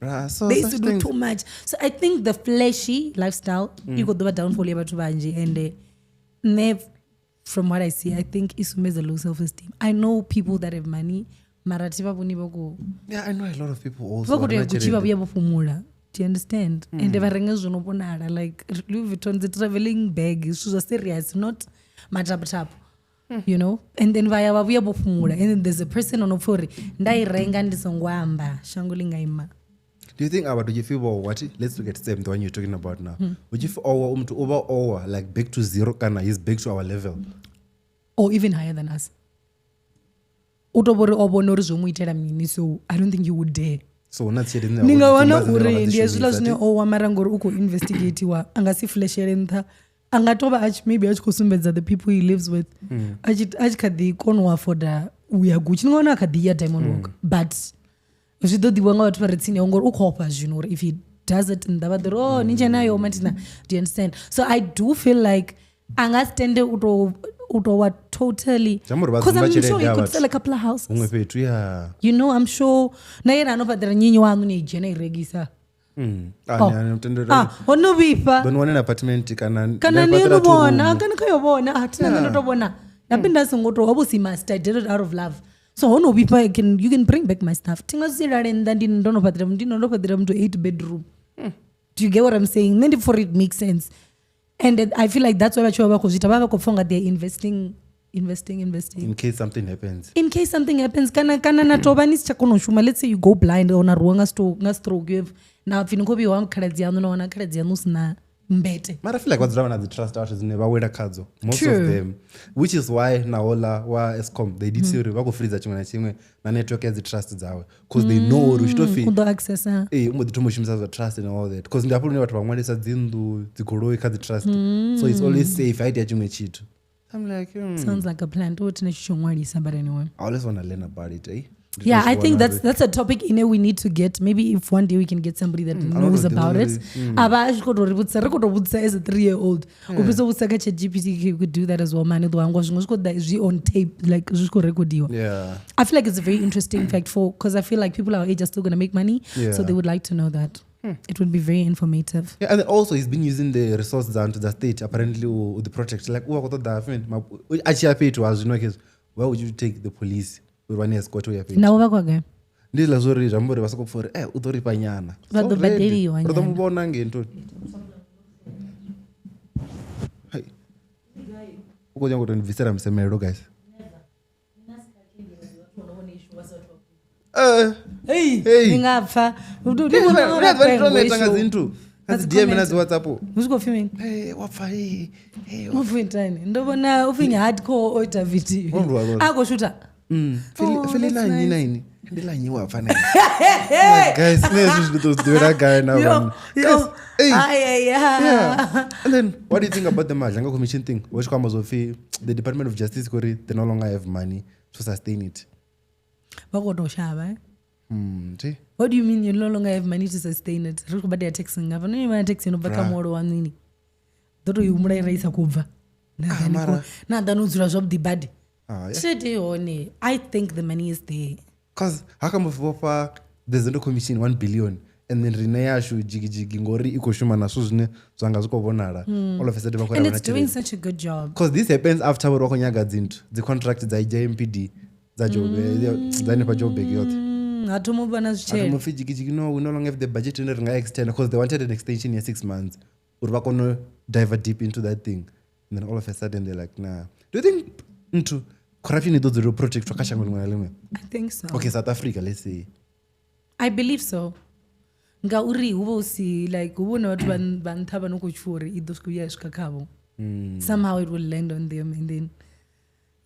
Bruh, so They used such to do things too much. So I think the flashy lifestyle i khou ḓo vha downfall ya vhathu vhanzhi, and nṋe from what I see, I think i sumbedza low self esteem. I know people that have money, mara thi vha vhoni vha khou Yeah, I know a lot of people also vha khou vha re tea na Gucci vha tshelede. vhuya vho fhumula. Do you understand? And vha renga zwo no vhonala like Louis Vuitton, the traveling bag, zwithu zwa serious, not mataputapu. You know? And then vha ya vha vhuya vho fhumula, and then there's a person ono pfa uri nda i renga ndi songo amba shango ḽi nga ima. Do you think about do you feel well, what let's look at Sam, the one you're talking about now. Would you feel owa umuntu uba owa like back to zero kana he's back to our level? Or even higher than us. U to vhori o vhona uri zwo mu itela mini, so I don't think you would dare. So huna tshelede ine Ni nga vha wana dzumba dzine vha uri nga dzi ndi hezwiḽa shumisa, zwine ti? o wa mara ngori u khou investigatiwa a nga si flashele nṱha, a nga tovha a tshi maybe a tshi khou sumbedza the people he lives with, a tshi kha ḓi kona u afforda u ya Gucci. Ni nga wana a kha ḓi ya Diamond Walk, but zwi ḓo ḓivhiwa nga vhathu vha re tsini ngori u khou ofha zwino uri if he does it nnḓa vha ḓo ri, oh, ni dzhena yo mathina. Do you understand? So I do feel like a nga si tende u to wa totally, Zwi amba uri vha because dzumba I'm tshelede sure he ya could vhathu. sell a couple of houses. Huṅwe fhethu ya. You know, I'm sure na yena ano fhaṱela nyinyi waṋu ni i dzhena i rengisa. Oh. Ani tendela. Ah, ho no vhifha. Ḓo ni wanela apartment kana Kana nda ni fhaṱela no two vhona, room. kana kha yo vhona, a thina nṋe ndo to vhona. Nda nda songo to vho si master, I did it out of love. So ho no vhifha, you can bring back my stuff. Thi nga si lale nnḓa ndi ndo no fhaṱela ndi ndo fhaṱela muthu 8 bedroom. Do you get what I'm saying? Nṋe ndi for it makes sense. And I feel like that's why vhathu vha vha khou zwi ita, vha vha khou pfa unga they are investing, investing, investing. In case something happens. In case something happens, kana na tovha ni si tsha kona u shuma, let's say you go blind or na rwiwa nga stroke, you have na pfi ni khou vhiwa khaladzi yaṋu, na wana khaladzi yaṋu sina mbete. Mara I feel like vha dzula vha na dzi trust vhathu dzine vha wela khadzo most True. of them, which is why na hola wa Eskom they did say uri vha khou freezer tshiṅwe na tshiṅwe na network ya dzi trust dzawe, because they know uri u tshi to pfi U ḓo accessa. ee u mbo ḓi thoma u shumisa zwa trust and all that, because ndi hafho lune vhathu vha ṅwalisa dzi nnḓu dzigoloi kha dzi trust, so it's always safe ha itea tshiṅwe tshithu. I'm like, Sounds like a plan. To thina tshi ṅwalisa, but anyway. I always want to learn about it, eh? Ndi Yeah, to I zwi think vhona that's a topic in we need to get. Maybe if one day we can get somebody that I knows don't know, about it. Aba a tshi khou tou ri vhudzisa, ri khou tou vhudzisa as a 3-year-old. U fhirisa u vhudzisa kha ChatGPT, you could do that as well, man. Ḓo hangwa zwiṅwe zwi khou ḓa zwi on tape, like zwi tshi khou recordiwa. uri- yeah. I feel like it's a very interesting fact for, because I feel like people our age are still going to make money, so Yeah. they would like to know that. It would be very informative. Yeah, and then also he's been using the resource dza the state apparently u the protect like u wa khou ṱoḓa fhini a tshi ya fhethu ha zwino khezwi, why would you take the police uri vha ni escort u ya fhethu? Navho vha khou ya gai? Ndi hezwiḽa zwo ri zwi amba uri vha soko pfha uri u ḓo rifha nyana. Vha ḓo So ready. badeliwa Ri ḓo nyana. mu vhona ngei nthuni. Hai. U khou nyanga u to ni bvisela musemelelo guys. Hey, Hey. ni nga pfa. Ndi vhona Ri nga a ḓivha ndi to vhapengo neta nga isho. dzi nthu nga Nga dzi dzi DM na dzi comment. WhatsApp. Hu tshi khou pfi mini? Hey, wa pfa hey, hey. U pfi itani? Ndo vhona u pfi hardcore o ita video. Wo lwa lwa. A khou shutha. Oh, Feli that's la nnyi nice. na ini? Ndi la nnyi wa pfa na ini? Like, guys, nṋe hezwi zwithu ndi ḓo zwi ḓivhela gai na Yo, vhanna? yo. Guys, hey. Ai, ai, ai. Yeah. And then what do you think about the Madlanga Commission thing? Vha tshi khou amba zwo pfi the Department of Justice kori they no longer have money to sustain it. Vha khou tou shavha, eh? Thi? What do you mean you no longer have money to sustain it? Ri khou badela tax ngafha. No ni tax ino bva kha Bruh. muholo waṋu ini. Ḓo tou i humbula i ra i sa khou bva. Na Ah, ḓa ni mara- na ḓa no dzula zwavhuḓi badi. Ah, yeah. Tshelede i hone. I think the money is there. Cause how come vho fha the Zondo Commission 1 billion and then rine yashu jigijigi ngori i khou shuma na zwithu zwine zwa nga zwi khou vhonala, all of a sudden vha khou And ri it's doing such a good job. because this happens after vhori vha khou nyaga dzinthu dzi contract dza JMPD dza Joburg, dza hanefha Joburg yoṱhe. Ha thoma u vha na zwitshele. Mupfi jigijigi, no, we no longer have the budget ine ri nga extend, because they wanted an extension ya 6 months uri vha kone u dive deep into that thing, and then all of a sudden they're like, nah. Do you think nthu corruption i ḓo dzulela u protectwa kha shango ḽiṅwe na ḽiṅwe? I think so. Okay, South Africa, let's say. I believe so. Ngauri hu vha hu si like hu vha hu na vhathu vha nṱha vha no khou tshuwa uri i ḓo swika ya swika khavho. Somehow it will land on them and then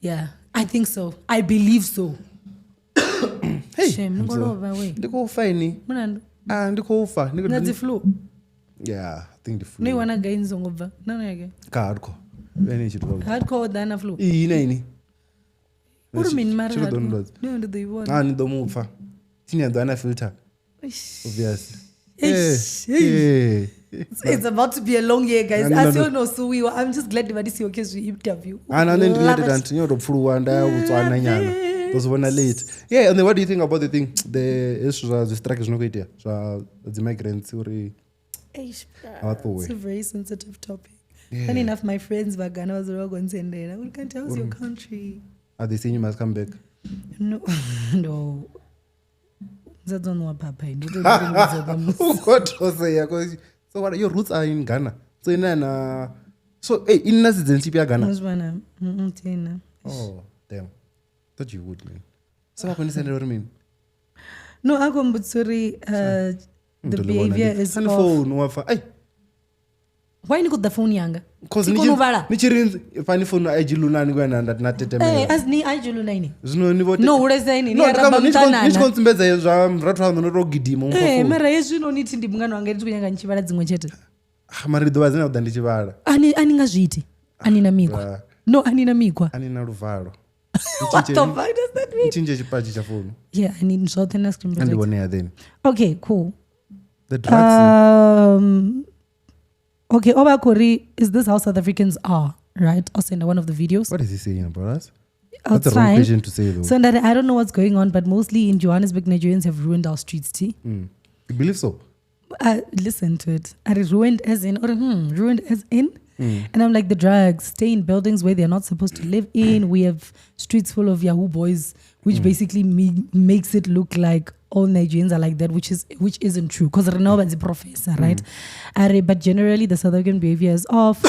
yeah, I think so. I believe so. Hey, Shame, ni khou lovha we. Ndi khou fa ini. Mulandu. Ah, ndi khou fa. Ndi Nga dzi flu. Yeah, I think the flu. No i wana gai ni songo bva. No no ya gai. Ka hardcore. Ene tshi tou. Hardcore o ḓa na flu. Iyi na ini. Uri mini mara Tshi ḓo hardcore? ndwadza. No, ndi ḓo i vhona. Ah, ni ḓo mu pfa. Tsini ya ḓo ana filter. Eish. Obvious. Eish, eish. It's about to be a long year, guys. No, no, As no. you know, so we were, I'm just glad that this okay interview. Ana nṋe ndi Love late it. kanti nyo to pfuluwa nda ya Botswana nyana. Love Ndo zwi vhona late. Yeah, and then what do you think about the thing, the hezwi zwa zwi strike zwi no khou itea zwa dzi migrants uri Eish, a vha ṱuwe. It's a very sensitive topic. Funny enough, my friends were Ghana was going to how's your country? Are they saying you must come back? No, no. Ndza papa ndi Ukotoseya 'cause so what your roots are in Ghana. So ina na so hey ina citizenship ya Ghana. Muzwana, tena. Oh, damn. Thought you would, man. So vha khou ni sendela uri mini? No, akombutsuri the Ndo ḽi vhona behavior ndi- is Kha ni off. phone wa pfa. Ai, Why ni kuda phone yanga? cause ni Tikonu vala. tshi ni tshi ri fani phone a dzhi lunani kuya na na Eh, tetemela. as ni ajulu naini. Zwino ni vho No, hulesa ini. No, Ni aramba ni tshi khou- ni tshi khou mtanana. ntsumbedza zwa murathu waṋu no tou gidima u mpha Eh, phone. mara hezwi no nithi ndi mungano wanga ndi tshi khou nyanga ni tshi vhala dziṅwe tshete. Ah, mara ri ḓo vha dzina u ḓa ndi tshi vhala. Ani ani nga zwi iti. Ani na mikhwa. Bra. No, ani na mikhwa. A ni na luvalo. What the fuck does that mean? Ni tshintshe tshipatshi tsha founu. Yeah, I need zwoṱhe na screen A ndi protector. vhone ya then. Okay, cool. The drugs. Okay, Oba Kori, is this how South Africans are, right? I'll send one of the videos. What is he saying about us? Oh, That's it's the wrong fine. question to say though. So that I don't know what's going on, but mostly in Johannesburg, Nigerians have ruined our streets. Tea. You believe so? Listen to it. Are it ruined as in or ruined as in? And I'm like, the drugs stay in buildings where they're not supposed to live in. We have streets full of Yahoo boys, which basically makes it look like all Nigerians are like that, which isn't true. Because Renova is a professor, right? Are, but generally, the South African behavior is off,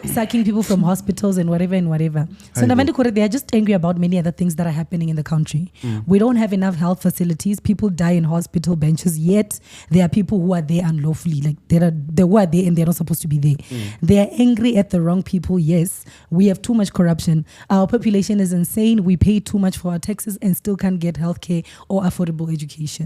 sacking people from hospitals and whatever and whatever. So Haibo. Navandi Kore, they are just angry about many other things that are happening in the country. We don't have enough health facilities. People die in hospital benches. Yet there are people who are there unlawfully. Like they were there and they're not supposed to be there. They are angry at the wrong people. Yes, we have too much corruption. Our population is insane. We pay too much for our taxes and still can't get healthcare or affordable education.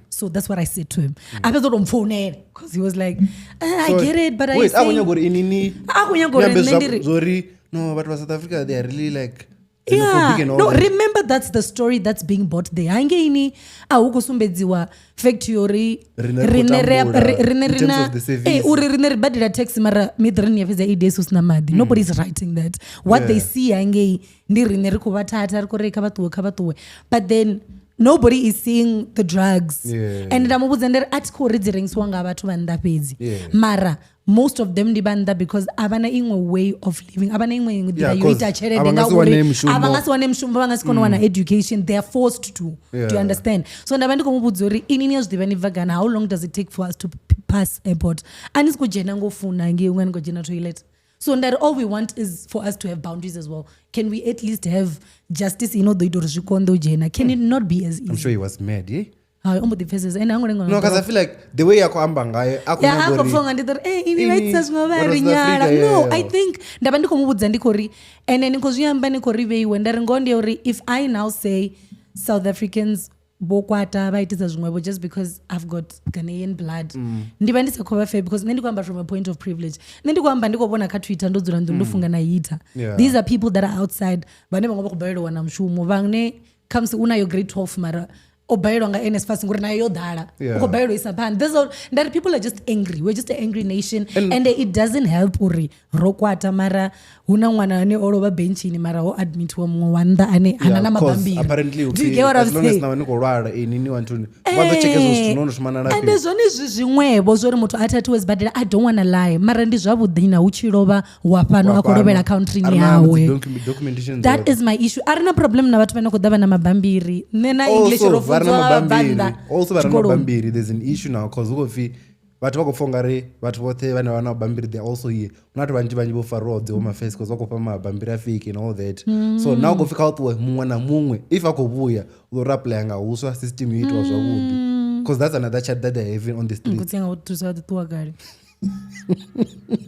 So that's what I said to him. I was on phone because he was like, I So- get it, but Wait, I a khou nyaga uri inini A khou nyaga uri ni ambe nṋe ndi ri- zwori no vhathu vha South Africa they are really like Yeah. xenophobic and all No, that. remember that's the story that's being bought there. Hangeini a hu khou sumbedziwa fact yori Riṋe ri khou riṋe ri a- tambula riṋe in ri terms na- of the service. uri riṋe ri badela tax mara miḓirani ya fhedza 8 days hu sina maḓi. Nobody's writing that. What they Yeah. see hangei ndi riṋe ri khou vha thatha ri khou ri kha vha ṱuwe kha vha ṱuwe. But then nobody is seeing the drugs. Yeah. And nda mu vhudza ndi ri a thi khou ri dzi rengisiwa nga vhathu vha nnḓa fhedzi. Yeah. Mara most of them ndi vha nnḓa because a vha na iṅwe way of living a vha na iṅwe nḓila Yeah, yo 'cause ita a tshelede vha nga si wane ngauri mushumo. a vha nga si wane mushumo vha nga si kone u wana education they are forced to. Do you Yeah. understand? So nda vha ndi khou mu vhudza uri ini ni a zwi ḓivha ni bva Ghana, how long does it take for us to pass airport? A ni si khou dzhena ngo funa ngei unga ni khou dzhena toilet. So ndari all we want is for us to have boundaries as well. Can we at least have justice ino ḓo ita uri zwi konḓe u dzhena? Can it not be as I'm easy? sure he was mad, eh? Hai, o mbo ḓi pfesesa ende ha ngo lenga No, because I feel like the way a khou amba ngayo a khou Yeah, nyaga a khou uri- pfa unga ndi ḓo ri, "Eh, ini vha Ini, itisa zwiṅwe vha vhathu ri vha South nyala." Africa, No, yeah. I think nda vha ndi khou mu vhudza ndi khou ri ende ni khou zwi amba ni khou ri vheiwe nda ri ngoho ndi ya uri if I now say South Africans vho kwata vha itisa zwiṅwevho just because I've got Ghanaian blood ndi vha ndi sa khou vha fair because nṋe ndi khou amba from a point of privilege. Nṋe ndi khou amba ndi khou vhona kha Twitter ndo dzula nḓuni ndo funga na heater. Yeah. These are people that are outside vhane vhaṅwe vha khou balelwa u wana mushumo vhane khamusi u nayo grade 12 mara o balelwa nga NSFAS ngori nayo yo ḓala. Yeah. U khou balelwa u isa phanḓa. There's a, that people are just angry. We're just an angry nation and it doesn't help uri ro kwata mara hu na ṅwana ane o lovha benchini mara ho admitiwa muṅwe wa nnḓa ane hana Yeah, na 'cause mabambiri. apparently Do you get what I'm as long as saying? nawe ni khou lwala ini ni wa nthuni vha ḓo tsheka hezwo zwithu no no shuma na ende lafhiwa. zwone zwi zwiṅwevho zwori muthu a thathiwe sibadela I don't wanna lie mara ndi zwavhuḓi na hu tshi lovha wa fhano a khou lovhela A countryni ri na yawe. dzi documentation That dzoṱhe. is my issue. A ri na problem na vhathu vhane khou ḓa vha na mabambiri. Nṋe na English Also, ro vha re na funziwa nga mabambiri vhabvannḓa also vha re na tshikoloni. mabambiri there's an issue now cause hu khou pfi vhathu vha khou pfa ungari vhathu vhoṱhe vhane vha na mabambiri they are also here hu na vhathu vhanzhi vhanzhi vho fariwaho dzi home affairs cause vha khou fha mabambiri a fake and all that. So now khou pfi kha hu ṱuwe muṅwe na muṅwe if a khou vhuya u ḓo ri apply nga huswa system yo itiwa zwavhuḓi cause that's another chat that they're having on the street. Khotsi anga vho thusa vha ḓi ṱuwa kale.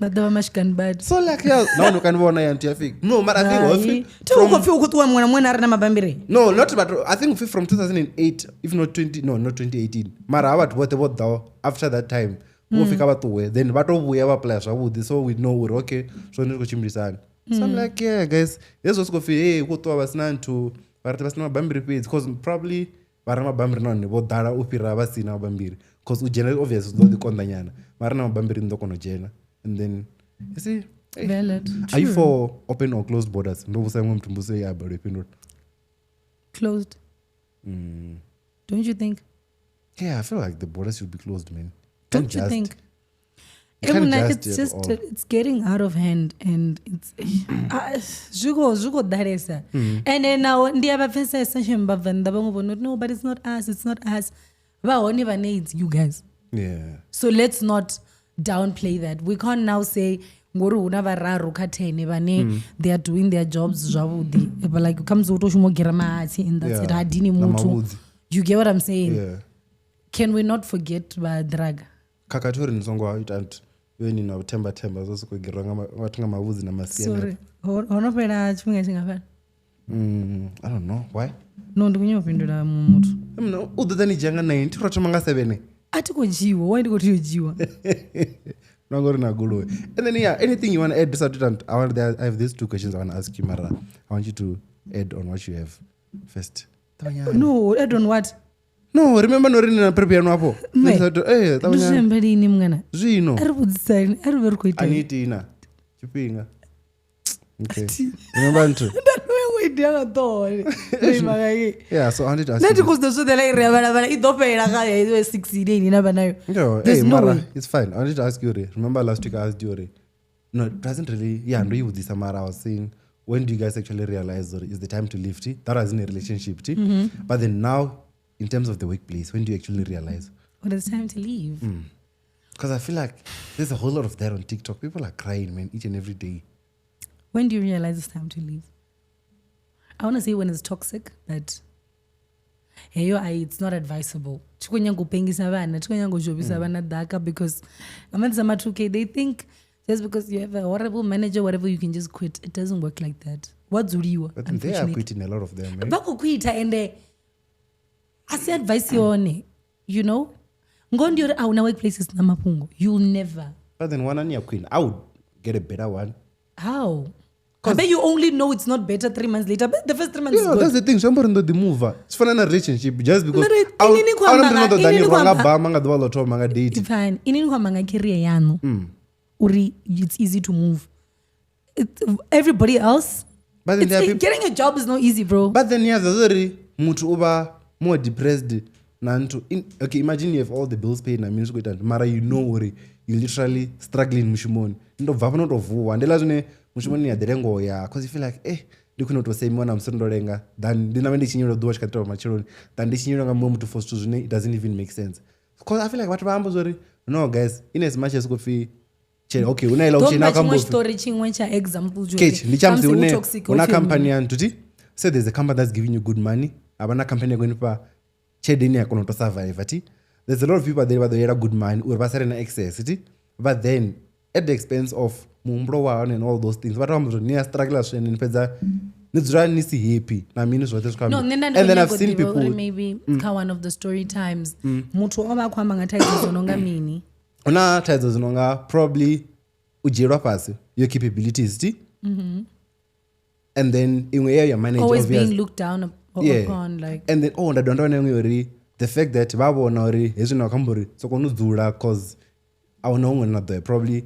Vha ḓo vha mashikani badi. So like yeah, nahone u kan vhona ya nthu ya fake. No, but I think Hai. hopefully Thi hu khou pfi hu khou ṱuwa muṅwe na muṅwe na a re na mabambiri. No, not but I think from 2008, if not 20, no, not 2018. Mara ha vhathu vhoṱhe vho ḓaho after that time vho fika vha ṱuwe then vha to vhuya vha apply zwavhuḓi so we know uri okay zwone zwi khou tshimbilisana. So I'm like yeah guys, hezwo siko pfi hey hu khou ṱuwa vha sina nthu vha ri vha sina mabambiri fhedzi cause probably vha re na mabambiri nahone vho ḓala u fhira vha sina mabambiri. Because u dzhena obviously zwi ḓo ḓi konḓa nyana mara na mabambiri ni ḓo kona u dzhena and then you see, hey. Valid. Are you True. for open or closed borders? Ndo vhusa iṅwe muthu mbudziso ye a balelwa u fhindula. Closed. Don't you think? Yeah, I feel like the borders should be closed, man. Don't Can't you just- think? You can't Emuna, just it's at just all. it's getting out of hand and it's zwi khou ḓalesa. And then now ndi a vha pfesesa shem vhabvannḓa vhaṅwe vho no no but it's not us, it's not us. Vha hone vhane it's you guys. Yeah. So let's not downplay that. We can't now say ngori hu na vhararu kha 10 vhane they are doing their jobs zwavhuḓi. But like comes u to shuma u gera mahatsi and that's Yeah. it. Ha dini Na muthu. mavhudzi. You get what I'm saying? Yeah. Can we not forget vha drug? Khakhathi uri ni songo ita nthu vhe ni na vhuthembathemba zwo sokou gerwa nga vhathu nga mavhudzi na masia. Sorry. Ho no fhela tshifhinga tshingafhani? I don't know why. No, ndi khou nyanga u fhindula muṅwe muthu. Mna u ḓo ḓa ni dzhia nga 9 thi ro thoma nga 7. A thi khou dzhiwa, why ndi khou tea u dzhiwa? Na ngori na goloi. And then yeah, anything you want to add to I want there, I have these two questions I want to ask you, Mara. I want you to add on what you have first. Ṱavhanyani. No, add on what? No, remember no ri ni na prep yanu afho. Mme, Eh, Ndi ṱavhanyani. zwi amba lini mungana? Zwino. A ri vhudzisani, a ri vhe ri khou A ita. ni tina tshifhinga. Okay. Remember nthu. Nda idea nga ṱoho. Ndo ima nga hei. Yeah, so I wanted to ask Nṋe you thi khou zwi ḓo zwi ḓela i ri a vhalavhala i ḓo fhela nga heyo 6 ine ine na vha nayo. No, There's hey, no Mara, way. it's fine. I wanted to ask you, remember last week I asked you, no, it doesn't really, yeah, I know you with Mara, I was saying, when do you guys actually realize or is the time to leave? Ti? That was in a relationship. Ti? Mm-hmm. But then now, in terms of the workplace, when do you actually realize? When it's time to leave. Because I feel like there's a whole lot of that on TikTok. People are crying, man, each and every day. When do you realize it's time to leave? I want to say when it's toxic, but heyo ai it's not advisable. Tshi khou nyanga u pengisa vhana, tshi khou nyanga u zhovhisa vhana ḓaka because nga maanḓesa ma 2K they think just because you have a horrible manager whatever you can just quit. It doesn't work like that. Wa dzuliwa But then they are unfortunately. quitting a lot of them. Eh? Vha khou quita ende a si advice yone, you know? Ngoho ndi uri a huna workplace isina mafhungo. You'll never. But then one year queen, I would get a better one. How? I bet you only know it's not better 3 months later. But the first 3 months Yeah, is good. that's the thing. Zwi amba uri ndo ḓi mova. Zwi fana na relationship just because Mara inini khou a amba hu na nga- muthu ano ḓo ḓa ni inini rwa khou nga amba- bama nga ḓuvha ḽo thoma nga date. Fine. Inini khou amba nga career yaṋu. Uri it's easy to move. Everybody else, But then it's, there are people, getting a job is not easy, bro. but then yeah, zwa uri muthu u vha more depressed na nthu. Okay, imagine you have all the bills paid na mini zwi khou ita nthu, mara you know uri you literally struggling mushumoni. Ni to bva hafha no to vuwa. Ndi ḽa zwine mushumoni ni a ḓi lenga u ya cause you feel like eh ndi khwine u to semiwa na musi ndo lenga than ndi navhe ndi tshinyelwa ḓuvha tshi kha ḓi tovha matsheloni than ndi tshinyelwa nga muṅwe muthu for zwithu zwine it doesn't even make sense. Cause I feel like vhathu vha amba zwori no guys, in as much as khou pfi tshe okay, hu na iḽa Don't option mpha ya tshiṅwe khou tshiṱori tshiṅwe tsha example tsho Ketch, uri ndi tsha musi khamusi hu hune toxic, huna hu pfi company ya nthu ti say there's a company that's giving you good money havha na company ya khou nifha tshelede ine ya kona u to survive ti there's a lot of people there vha ḓo yela good money uri vha sale na access ti but then at the expense of muhumbulo wa hone and all those things vha to amba uri ni a struggle swene ni fhedza ni dzula ni si happy na mini zwoṱhe zwi khou No, amba. nṋe nda ndi and khou then nyanga I've u seen ḓivha uri people Mm. maybe kha one of the story times muthu o vha a khou amba nga thaidzo dzo no nga mini. hu na thaidzo dzi no nga probably u dzhielwa fhasi your capabilities ti and then iṅwe yeyo ya manager Mm-hmm. Always obvious- being looked down Yeah. upon like and then oh nda dovha nda vhona iṅwe uri the fact that vha vhona uri hezwi na khou amba uri so kona u dzula cause a huna huṅwe na ḓo ya probably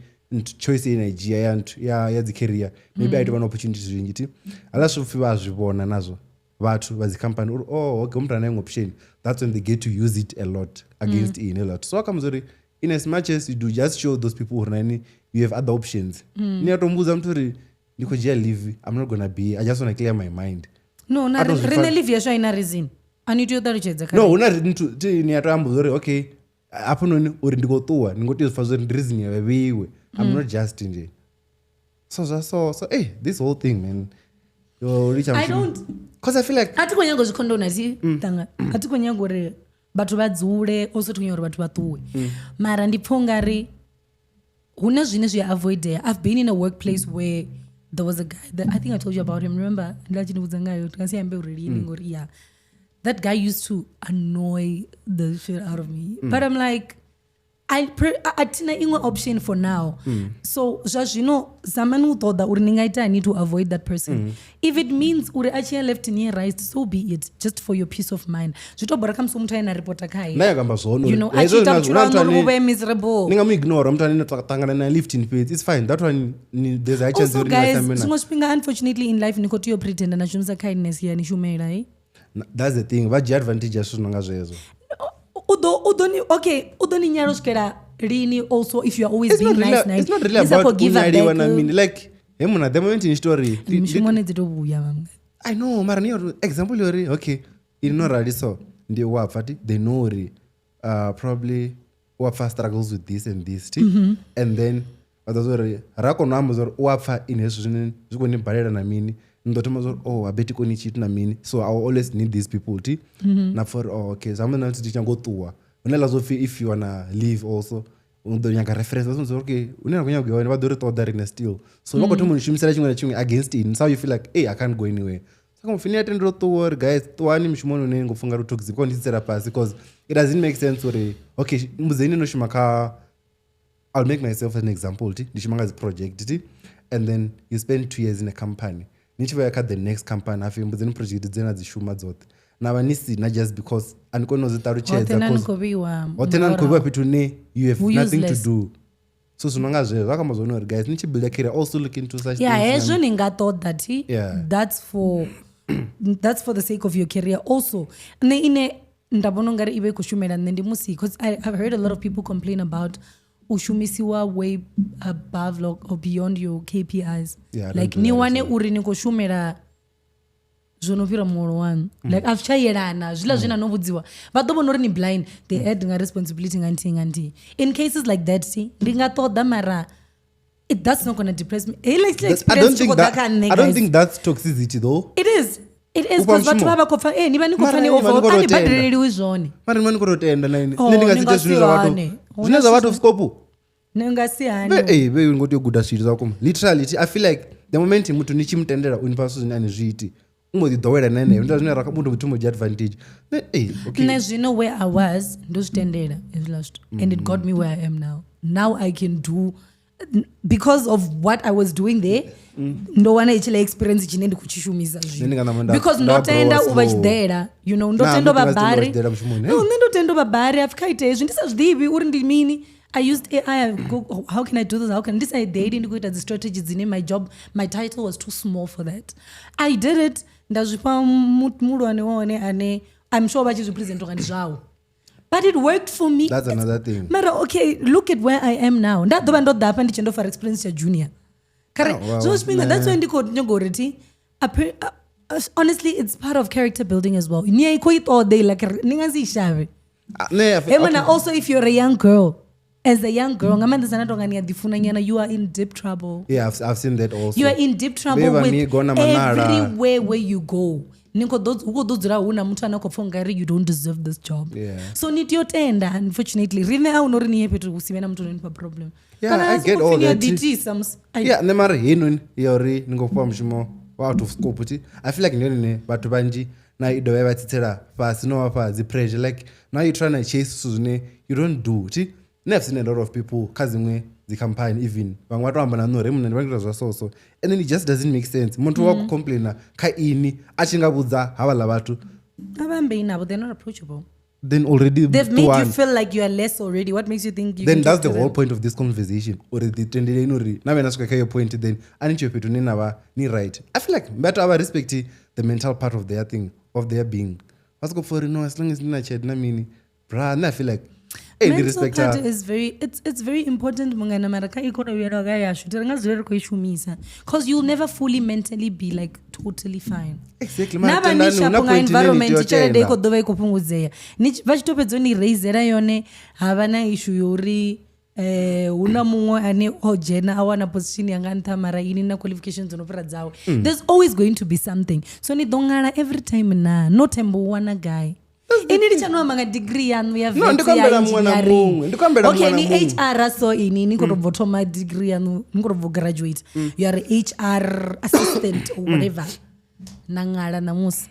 choice ine na i dzhia ya nthu ya dzi career maybe a i tovha na opportunity zwinzhi ti haḽa zwithu pfhi vha a zwi vhona nazwo vhathu vha dzi company uri oh okay muthu ana iṅwe option, that's when they get to use it a lot against ini a lot. So comes uri in as much as you do just show those people uri nani you have other options, ni a to mbudza muthu uri ndi khou dzhia leave, I'm not gonna be, I just wanna clear my mind. No, na A to zwi riṋe fa- leave yashu a i na reason. A ni tea u ṱalutshedza kha no hu na nthu ti ni a to amba uri okay hafhanoni uri ndi khou ṱuwa ni ngo tea u zwi pfa zwori ndi reason ya vheiwe, I'm not just nje so zwa so so hey this whole thing man. Yo litsha I mushumo. don't Cause I feel like a thi khou nyaga u zwi condone thi tanga a thi khou nyaga uri vhathu vha dzule also thi khou nyaga uri vhathu vha ṱuwe mara ndi pfha ungari hu na zwine zwi a avoidea. I've been in a workplace where there was a guy that I think I told you about him, remember nda tshi ni vhudza ngayo ndi nga si ambe uri lini ngori yeah that guy used to annoy the shit out of me. But I'm like, A thina iṅwe option for now. So zwa zwino zamani u ṱoḓa uri ni nga itani to avoid that person. If it means uri a tshi ya left ni ye right, so be it, just for your peace of mind. Zwi to bora khamusi muthu ane na ripota khae. Nṋe ya amba zwone You uri know, a hezwo tshi ita zwine vhutshilo zwa- haṋu uri ane- vhu vhe miserable. Ni nga mu ignore muthu ane na ṱangana nae liftini fhedzi, it's fine. That one ni, there's a high chance Also uri ni nga guys, si ambe nae. zwiṅwe zwifhinga unfortunately in life ni khou tea u pretenda na shumisa kindness ya ni shumela, eh? That's the thing, vha dzhia advantage ya zwithu zwi no nga zwezwo. U ḓo ni, okay, u ḓo ni nyala u swikela lini also if you are always It's being not really, nice, nice. it's not really Ni sa khou about u give nyaliwa back. na mini. Like he muna, the moment ni tshi tori Mishumoni dzi to vhuya vhaṅwe. I know, mara ni uri example yori okay, ini no rali so ndi wa pfa ti they know uri probably wa pfa struggles with this and this ti, and then vha ḓo uri ra kona u amba uri u wa pfa ini hezwi zwine zwi khou ni balela na mini, ni ḓo thoma uri oh a beti koni tshithu na mini, so I will always need these people ti. Na pfa uri oh okay, zwa na ndi tshi nyago u ṱuwa hune ḽa zwo pfi if you wanna leave also u ḓo nyaga reference, vha uri okay hune na khou nyaga u ya hone vha ḓo ri ṱoḓa riṋe still, so vha khou thoma u ni shumisela tshiṅwe na tshiṅwe against ini, so you feel like hey, I can't go anywhere. So kamupfi ni a tendela u ṱuwa uri guys ṱuwani mushumoni une ni khou pfha nga ri toxic, kho ni tsitsela fhasi, because it doesn't make sense uri okay, mbudzeni no shuma kha, I'll make myself an example ti, ndi shuma nga dzi project ti, and then you spend 2 years in a company, ni tshi vhuya kha the next company hapfi mbudzeni project dze na dzi shuma dzoṱhe na vha ni sina, just because a ni koni u dzi ṱalutshedza. Hoṱhe na ni 'Cause khou vheiwa hoṱhe na ni khou vheiwa fhethu hune you have Hu nothing to useless. do. So zwino nga zwezwo akamba zwone uri guys ni tshi builda career also look into such Yeah, things. hezwo ni nga ṱoḓa thi. Yeah. That's for the sake of your career also. Nṋe ine nda vhona ungari i vha i khou shumela nṋe ndi musi, because I've heard a lot of people complain about u shumisiwa way above or beyond your KPIs. Yeah, I don't Like do ni that as wane well. uri ni khou shumela zwo no fhira muholo waṋu, like a zwi tsha yelana zwiḽa zwine no vhudziwa, vha ḓo vhona uri ni blind, they add nga responsibility nga nthihi nga nthihi. In cases like that thi ndi nga ṱoḓa, mara that's not gonna depress me. Heiḽa I don't experience tshi think khou ḓa that, kha nṋe I don't guys. think that's toxicity though. It is U fha because vhathu mushumo. vha vha khou pfa ni vha ni khou Mara pfa ni ini vha ni over khou a ni tou tenda. badeleliwi zwone. Mara ni vha ni khou tou tenda na ini. Oh, Nṋe ndi nga ni si nga ite zwine si zwa vhathu, hane. Hu zwine na zwa vhathu zwithu- scope. Ni nga si hane. Vhe eh vhe ni khou tea u guda zwithu zwa vhukuma. Literally I feel like the moment muthu ni tshi mu tendela u nifha zwithu zwine a ni zwi iti, u mbo ḓi ḓowela na eneyo. Ndi zwine ra muthu thoma u dzhia advantage. Nṋe, eh okay. Nṋe zwino where I was ndo zwi tendela hezwiḽa zwithu, and it got me where I am now. Now I can do because of what I was doing there. Ndo wana itshiḽa experience tshine ndi khou tshi shumisa Nṋe ndi nga namba zwino, nda- because nda ndo tenda growa u vha slow. tshiḓela, you know, ndo Na, tenda u muthu vha nga si tende u vha bari. tshiḓela mushumoni, No, hey. nṋe ndo tenda u vha bari apfi kha ite hezwi ndi sa zwi ḓivhi uri ndi mini. I used AI. I go, oh, how can I do this? How can this? I daily ndi khou ita dzi strategy dzine my job, my title was too small for that. I did it. Nda zwi fha muhulwane wa hone ane I'm sure vha tshi zwi present unga ndi zwawe. But it worked for me. That's another thing. Mara okay, look at where I am now. Nda ḓovha ndo ḓa hafha ndi tshi ndo fara experience ya junior. Kare, Oh, wow. zwiṅwe zwifhinga, that's why ndi khou nyaga uri thi, honestly, it's part of character building as well. Ni a i khou i ṱoḓa iḽa ni nga si i shavhe. Ah, nṋe I feel- Hey, mana, also if you're a young girl, as a young girl, nga maanḓesa na tonga ni a ḓifuna nyana, you are in deep trouble. Yeah, I've seen that also. You are in deep trouble Vhe vha with migo na manala. everywhere where you go. Ni khou ḓo, hu khou ḓo dzula hu na muthu ane a khou pfa ungari you don't deserve this job. Yeah. So ni tea u tenda, unfortunately. Riṋe a hu na uri ni ye fhethu hu si vhe na muthu ano ni fha problem. Yeah, Kana I a si get khou all pfi ni a that. ḓiitisa musi. Ai, Yeah, nṋe mara heinoni ya uri ni khou fhiwa mushumo wa out of scope ti, I feel like ndi yone ine vhathu vhanzhi na i dovha ya vha tsitsela fhasi no vha fha dzi pressure, like now you trying to chase zwithu zwine you don't do ti. Nṋe I've seen a lot of people kha dziṅwe dzi company, even vhaṅwe vha to amba na nṋe uri muna ndi vha ndi ita zwa so so, and then it just doesn't make sense. Muthu wa khou complaina kha ini a tshi nga vhudza havhaḽa vhathu, A vha ambei navho, they're not approachable. Then already They've made you ṱuwani. feel like you are less already. What makes you think you Then can that's talk the to whole them? point of this conversation, uri ḓi tendeleni uri na vhe na swika kha iyo point, then a ni tshiyo fhethu hune na vha ni right. I feel like vhathu a vha respect the mental part of their thing, of their being. Vha soko pfa uri no, as long as ndi na tshelede na mini bra, nṋe I feel like hey, ndi Mental respecta part is very, it's very important mungana, mara kha economy yeno ka yashu ri nga dzule ri khou i shumisa, because you'll never fully mentally be like totally fine. Exactly, Na mara vha ni tendani, hu na shapo nga point ine ni environment tea u tshelede i tenda. khou ḓo vha i khou fhungudzea. Vha tshi to fhedza u ni raisela yone, ha vha na issue yo uri hu na muṅwe ane o dzhena a wana position ya nga nṱha, mara ini na qualifications dzo no fhira dzawe. There's always going to be something, so ni ḓo ṅala every time na no themba u wana gai. Ini ndi tsha no amba nga degree yaṋu ya No, ndi vet khou ya ambela muṅwe na engineering. muṅwe. Ndi khou ambela Okay, muṅwe na ni muṅwe. HR, so ini ni khou tou bva u thoma degree yaṋu, ni khou tou bva u graduate, you are HR assistant or whatever, na ṅala ṋamusi.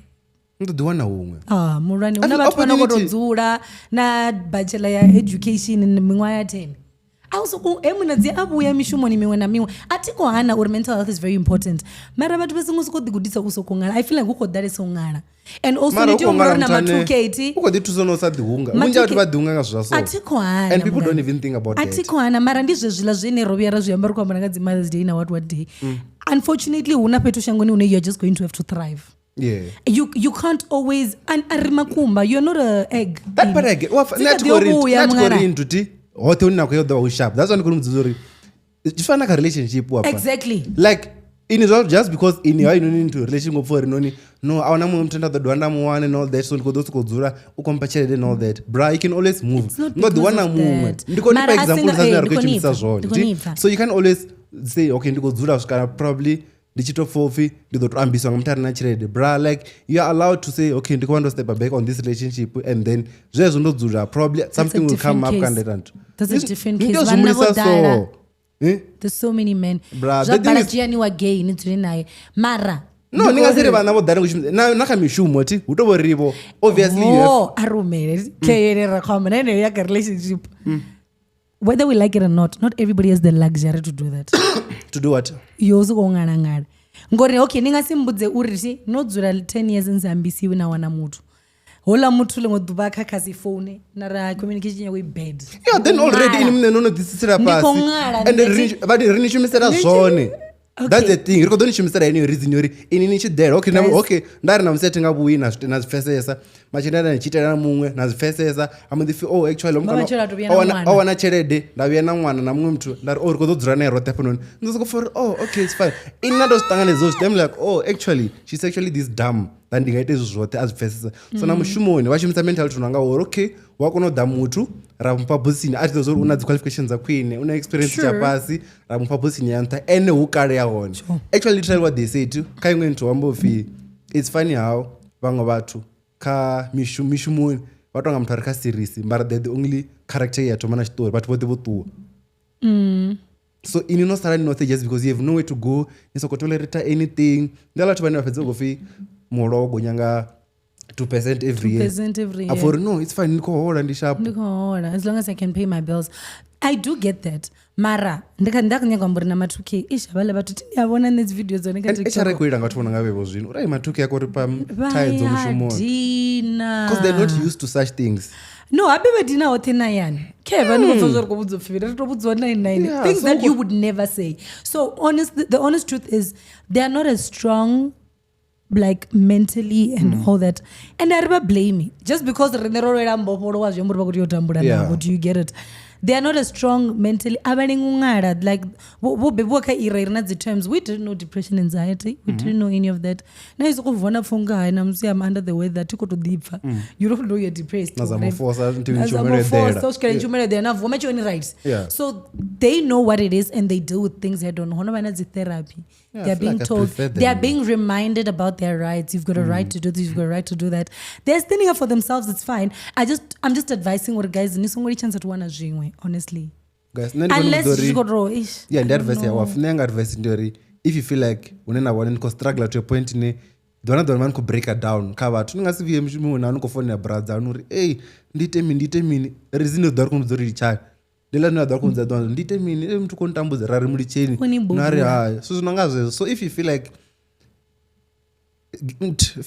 Ni ḓo ḓi wana huṅwe. Ah, muhulwane hu I na think vhathu vha no khou tou opportunity- dzula na bachelor ya education miṅwaha ya 10 a u sokou he muna dzi a vhuya mishumoni miṅwe na miṅwe. A thi khou hana uri mental health is very important, mara vhathu vha songo sokou ḓigudisa u sokou ṅala. I feel like hu khou ḓalesa u ṅala, and also Mara ni u tea khou u humbula ṅala uri na muthu ma ane- 2K ti u khou ḓi thusa na u sa ḓihunga. Ma Vhunzhi ha vhathu 2K vha ḓihunga nga zwithu zwa so. A thi khou hana, And people mungana. don't even think about A that. thi khou hana, mara ndi zwezwiḽa zwine ro vhuya ra zwi amba ri khou amba na nga dzi Mothers Day na what what day. Unfortunately hu na fhethu shangoni hune you are just going to have to thrive. Yeah. You can't always, and a ri makumba, you're not a egg. That part I get. Wa- Dzi nṋe a kha thi ḓi khou ri- vhuya, nṋe a thi khou mungana. ri nthu ti hoṱhe hune na khou ya u ḓo vha hu sharp. That's why ndi khou ni vhudzisa uri zwi fana na kha relationship wa pfa. Exactly. Like ini zwa just because ini ha inoni into relation ngopfa uri noni no a huna muṅwe muthu nda ḓo dovha nda mu wana and all that, so ndi khou ḓo sokou dzula u khou mpha tshelede and all that. Bra, you can always move. It's not Ndo ḓi because wana of muṅwe. that. Ndi khou Mara nipa a example singa- sa zwine eh, ra khou ndi khou shumisa nipfa, zwone. ndi khou Ti? nipfa. So you can always say okay ndi khou dzula swika probably ndi tshi to pfa upfi ndi ḓo to ambisiwa nga muthu a re na tshelede. Bra, like you are allowed to say okay ndi khou vha ndo step back on this relationship and then zwezwo ndo dzula probably something will different come up case. kana ndaita nthu. That's a different Ndi case. tea u zwi Vhanna vho humbulisa ḓala. so. Eh? There's so many men. Bruh, Zwa the thing bala is- dzhiani wa gay ni dzule naye, mara No, ni nga si ri vhana vho ḓala ngo shumisa na kha mishumo thi hu to vho ri vho obviously you have Oh, a rumele ke yene ra khou amba na yeneyo ya ka relationship. Whether we like it or not, not everybody has the luxury to do that. To do what? Yo sokou ṅalaṅala ngori okay ni nga si mbudze uri thi no dzula 10 years ni sa ambisiwi na wana muthu houḽa muthu ḽiṅwe ḓuvha kha khasi foune na ra communication yawe i bad. Yeah, then already ini Ṅala. muṋe no no ḓi tsitsela Ndi khou fhasi. ṅala, And ndati- ri ni shumisela Ni tshi- zwone. Okay. That's the thing. Ri khou ḓo ni shumisela yeneyo reason uri ini ni tshi ḓela. Okay, na Guys. okay, nda ri na musi a thi nga vhuyi na zwi na zwi pfesesa. Matshelo nda ni tshi itela na muṅwe na zwi pfesesa. A mbo ḓi pfi oh actually Vha matshelo a to vhuya na o wana ṅwana. o wana tshelede nda vhuya na ṅwana na muṅwe muthu nda ri oh ri khou ḓo dzula naye roṱhe hafhanoni. Ndo sokou pfa uri oh okay it's fine. Ini na ndo zwi ṱanganedza zwi I'm like oh actually she's actually this dumb that ndi nga ita hezwi zwoṱhe a zwi pfesesa. So na mushumoni vha shumisa mentality nanga uri okay wa kona u ḓa muthu ra mufha bosini a tshi ḓo uri u na dzi qualifications dza khwine u na experience Sure. tsha fhasi ra mufha bosini ya nṱha ene hu kale ya hone. Actually literally what they say too kha iṅwe nthu wamba upfi it's funny how vhaṅwe vhathu kha mishumoni vha tonga muthu a re kha series mara they're the only character ye ya thoma na tshiṱori vhathu vhoṱhe vho ṱuwa. So ini no sala ni noṱhe just because you have nowhere to go ni soko tolerate anything. Ndi vhathu vhane vha fhedza vha khou pfi muholo wa gonya nga 2% every year. 2% every A year. pfa uri no it's fine ndi khou hola ndi sharp. Ndi khou hola as long as I can pay my bills. I do get that, mara ndi kha nda kha nyaga amba uri na ma 2K ish havhaḽa vhathu thi ndi a vhona nṋe dzi video dzone kha And HR i TikTok. khou ila nga vhathu vho no nga vhevho zwino uri ai ma2K a khou ri pa Vha thaidzo ya mushumoni. dina. Because they're not used to such things. No, habe vha dina hoṱhe na yani khe vha ni khou pfa zwa ri khou vhudziwa pfi ri to vhudziwa nine nine. Yeah, Things so that you would never say. So honest, the honest truth is they are not as strong like mentally and all that, and a ri vha blame just because riṋe ro lwela mbofholowa zwi amba uri vha khou tea u tambula Yeah. navho. Do you get it? They are not as strong mentally. A vha lengi u ṅala like vho bebiwa kha era i re na dzi terms. We didn't know depression, anxiety, we didn't know any of that. Na i sokou vuwa na pfha unga hai na musi am under the weather thi khou tou ḓipfa, you don't know you're depressed. Na zwa Right? mufosa, nthu Na tshumelo zwa mufosa, eḓela. u swikela tshumelo eḓela na vuwa matshoni, right? Yeah. So they know what it is and they deal with things head on. Ho no vha na dzi therapy. Yeah, They I are feel being like I told, prefer they are them. being reminded about their rights. You've got a right to do this, you've got a right to do that. They're standing up for themselves, it's fine. I'm just advising uri guys ni songo litshana sathu wana zwiṅwe, honestly. Guys, nṋe ndi vhona Unless uri- zwi tshi khou tou, ish, yeah I ndi don't advice ya know. waf nṋe yanga advice ndi uri if you feel like hune na vhone ni khou struggle to a point ine ḓuvha na ḓuvha ni vha ni khou breaka down kha vhathu ni nga si vhuye mushumoni na ni khou founela bra dzanu uri ei ndi ite mini ndi ite mini reason ḓo ri khou mmbudza uri litshani ndi ḽa ḽine ḓo ri khou mmbudza ḓuvha ndi ite mini e muthu khou ntambudza ra ri mulitsheni U ni na ri bubula. hai so zwino nga zwezwo. So if you feel like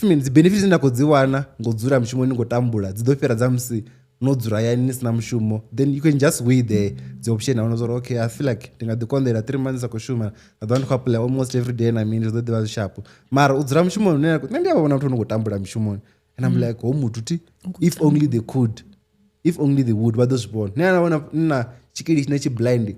mini dzi benefits dzine nda khou dzi wana ngo dzula mushumoni ngo tambula dzi ḓo fhira dza musi no dzula yani ni sina mushumo, then you can just weigh the dzi option a zwa uri okay I feel like ndi nga ḓi konḓela 3 months sa khou shuma nda ḓovha ndi khou apply almost every day na mini zwi ḓo ḓivha zwi sharp. Mara u dzula mushumoni une nṋe ndi a vha vhona muthu o no khou tambula mushumoni and I'm like ho muthu thi if only they could, if only they would vha ḓo zwi vhona. Nṋe na vhona nna tshikili tshine tshi blind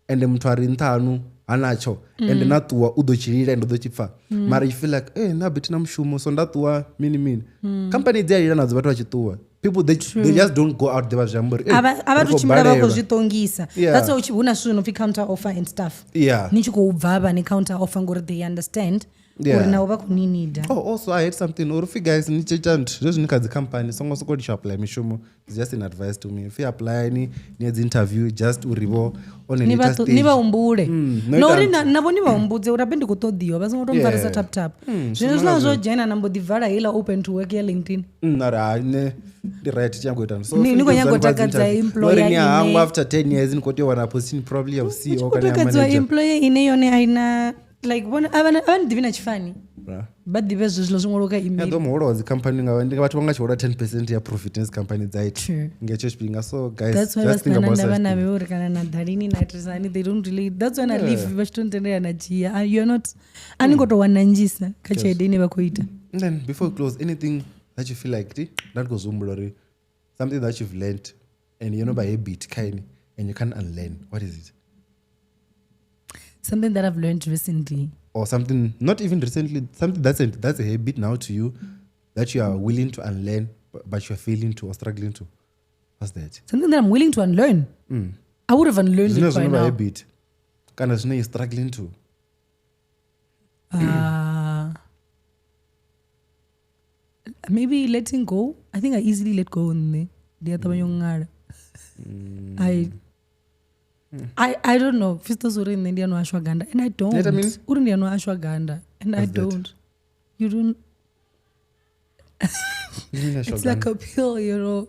and muthu a re nṱha hanu hanatsho and na ṱuwa u ḓo tshi lila and u ḓo tshi pfa, mara you feel like eh na bithi na mushumo so nda ṱuwa mini mini. Company dzi a lila nadzo vhathu vha tshi ṱuwa. People they just don't go out there vha zwi amba uri eh, A vha ri tu khou tshimbila vha khou balelwa. zwi ṱongisa. Yeah. That's why hu na zwithu zwi no pfi counter offer and stuff. Yeah. Ni tshi khou bva vha ni counter offer ngori they understand Yeah. Uri navho vha khou ni nida. Oh, also I had something. Or if you guys ni tshi nthu zwezwi ni kha dzi company songo soko ndi apply mishumo. It's just an advice to me. If you apply ni ni dzi interview just uri vho on a Ni vha later ni stage. vha humbule. No Na uri ita navho ni vha humbudze uri abe ndi khou ṱoḓiwa vha songo to mpfarisa Yeah. tap tap. Zwino zwiḽa zwo dzhena na mbo ḓi vala heiḽa open to work ya LinkedIn. Mara hayi ne ndi right tshi nyago ita so Ni- if ni khou you nyaga u dza dzi takadza interview, employer no ri ni a ine- hangwa after 10 years ni khou tea u wana position probably ya U CEO tshi khou kana ya takadziwa manager. employer ine yone a ina like vhone a vha ni ḓivhi na tshifani. Bruh. Vha ḓivhe zwezwiḽa zwi ṅwaliwa kha Ya email. ḓo muholo wa dzi company nga ndi vhathu vha nga tshi hola 10% ya profit in company dza ita True. nga hetsho tshifhinga. So guys, That's why vha just think sina na about ndavha such na things. vhe uri kana na ḓalini na itisani they don't really that's when I Yeah. leave vha tshi to ntendela na dzhia. You're not a ni khou tou wana nnzhisa kha tshelede ine vha khou ita. And then before we close, anything that you feel like ti nda ndi khou zwi humbula uri something that you've learned and you know by habit kind and you can't unlearn. What is it? Something that I've learned recently. Or something not even recently, something that's a habit now to you that you are willing to unlearn but you're failing to or struggling to. What's that? Something that I'm willing to unlearn. I would have unlearned Zwine it by zwo no vha now. habit kana zwine you're struggling to. Maybe letting go. I think I easily let go nṋe. Ndi a ṱavhanya u ṅala. I don't know. Fistos uri nṋe ndi a no ashwagandha and I don't. Neta mini? Uri ndi a no ashwagandha and I What's that? don't. You don't. Ndi mini It's ashwagandha? like a pill, you know.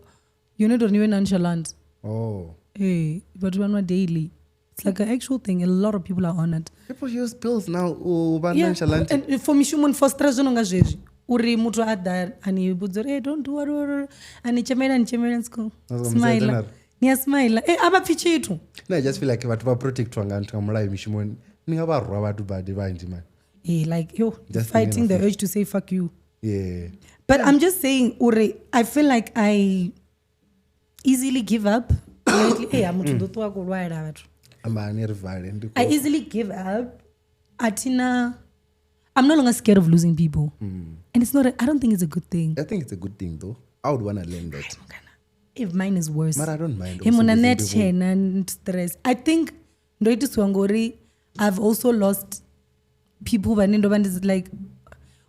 You know, don't even nonchalant. Oh. Hey, but we are daily. It's like an actual thing. A lot of people are on it. People use pills now. Oh, vha Yeah, nonchalant. and for mishumoni for stress zwo no nga zwezwi uri muthu a ḓa a ni vhudza uri hey, don't do what, what, what." A ni tshemela a ni tshemela ni sikho Na zwa smile musadzi ni a smile a vha pfhi tshithu. No, I just feel like vhathu vha protectwa nga nthu nga mulayo mishumoni. Ni nga vha rwa vhathu badi vhanzhi man. Like yo Just fighting thinking the of urge to say fuck you. Yeah. But I'm just saying uri I feel like I easily give up lately. Eh, muthu ndo ṱuwa khou lwala vhathu. Ambani ri vale ndi I easily give up. Atina, I'm no longer scared of losing people. And it's not, I don't think it's a good thing. I think it's a good thing though. I would want to learn that. If mine is worse. But I don't mind. Hey, also mona losing nṋe people. tshena n- stress. I think ndo itiswa ngori I've also lost people vhane ndo vha ndi like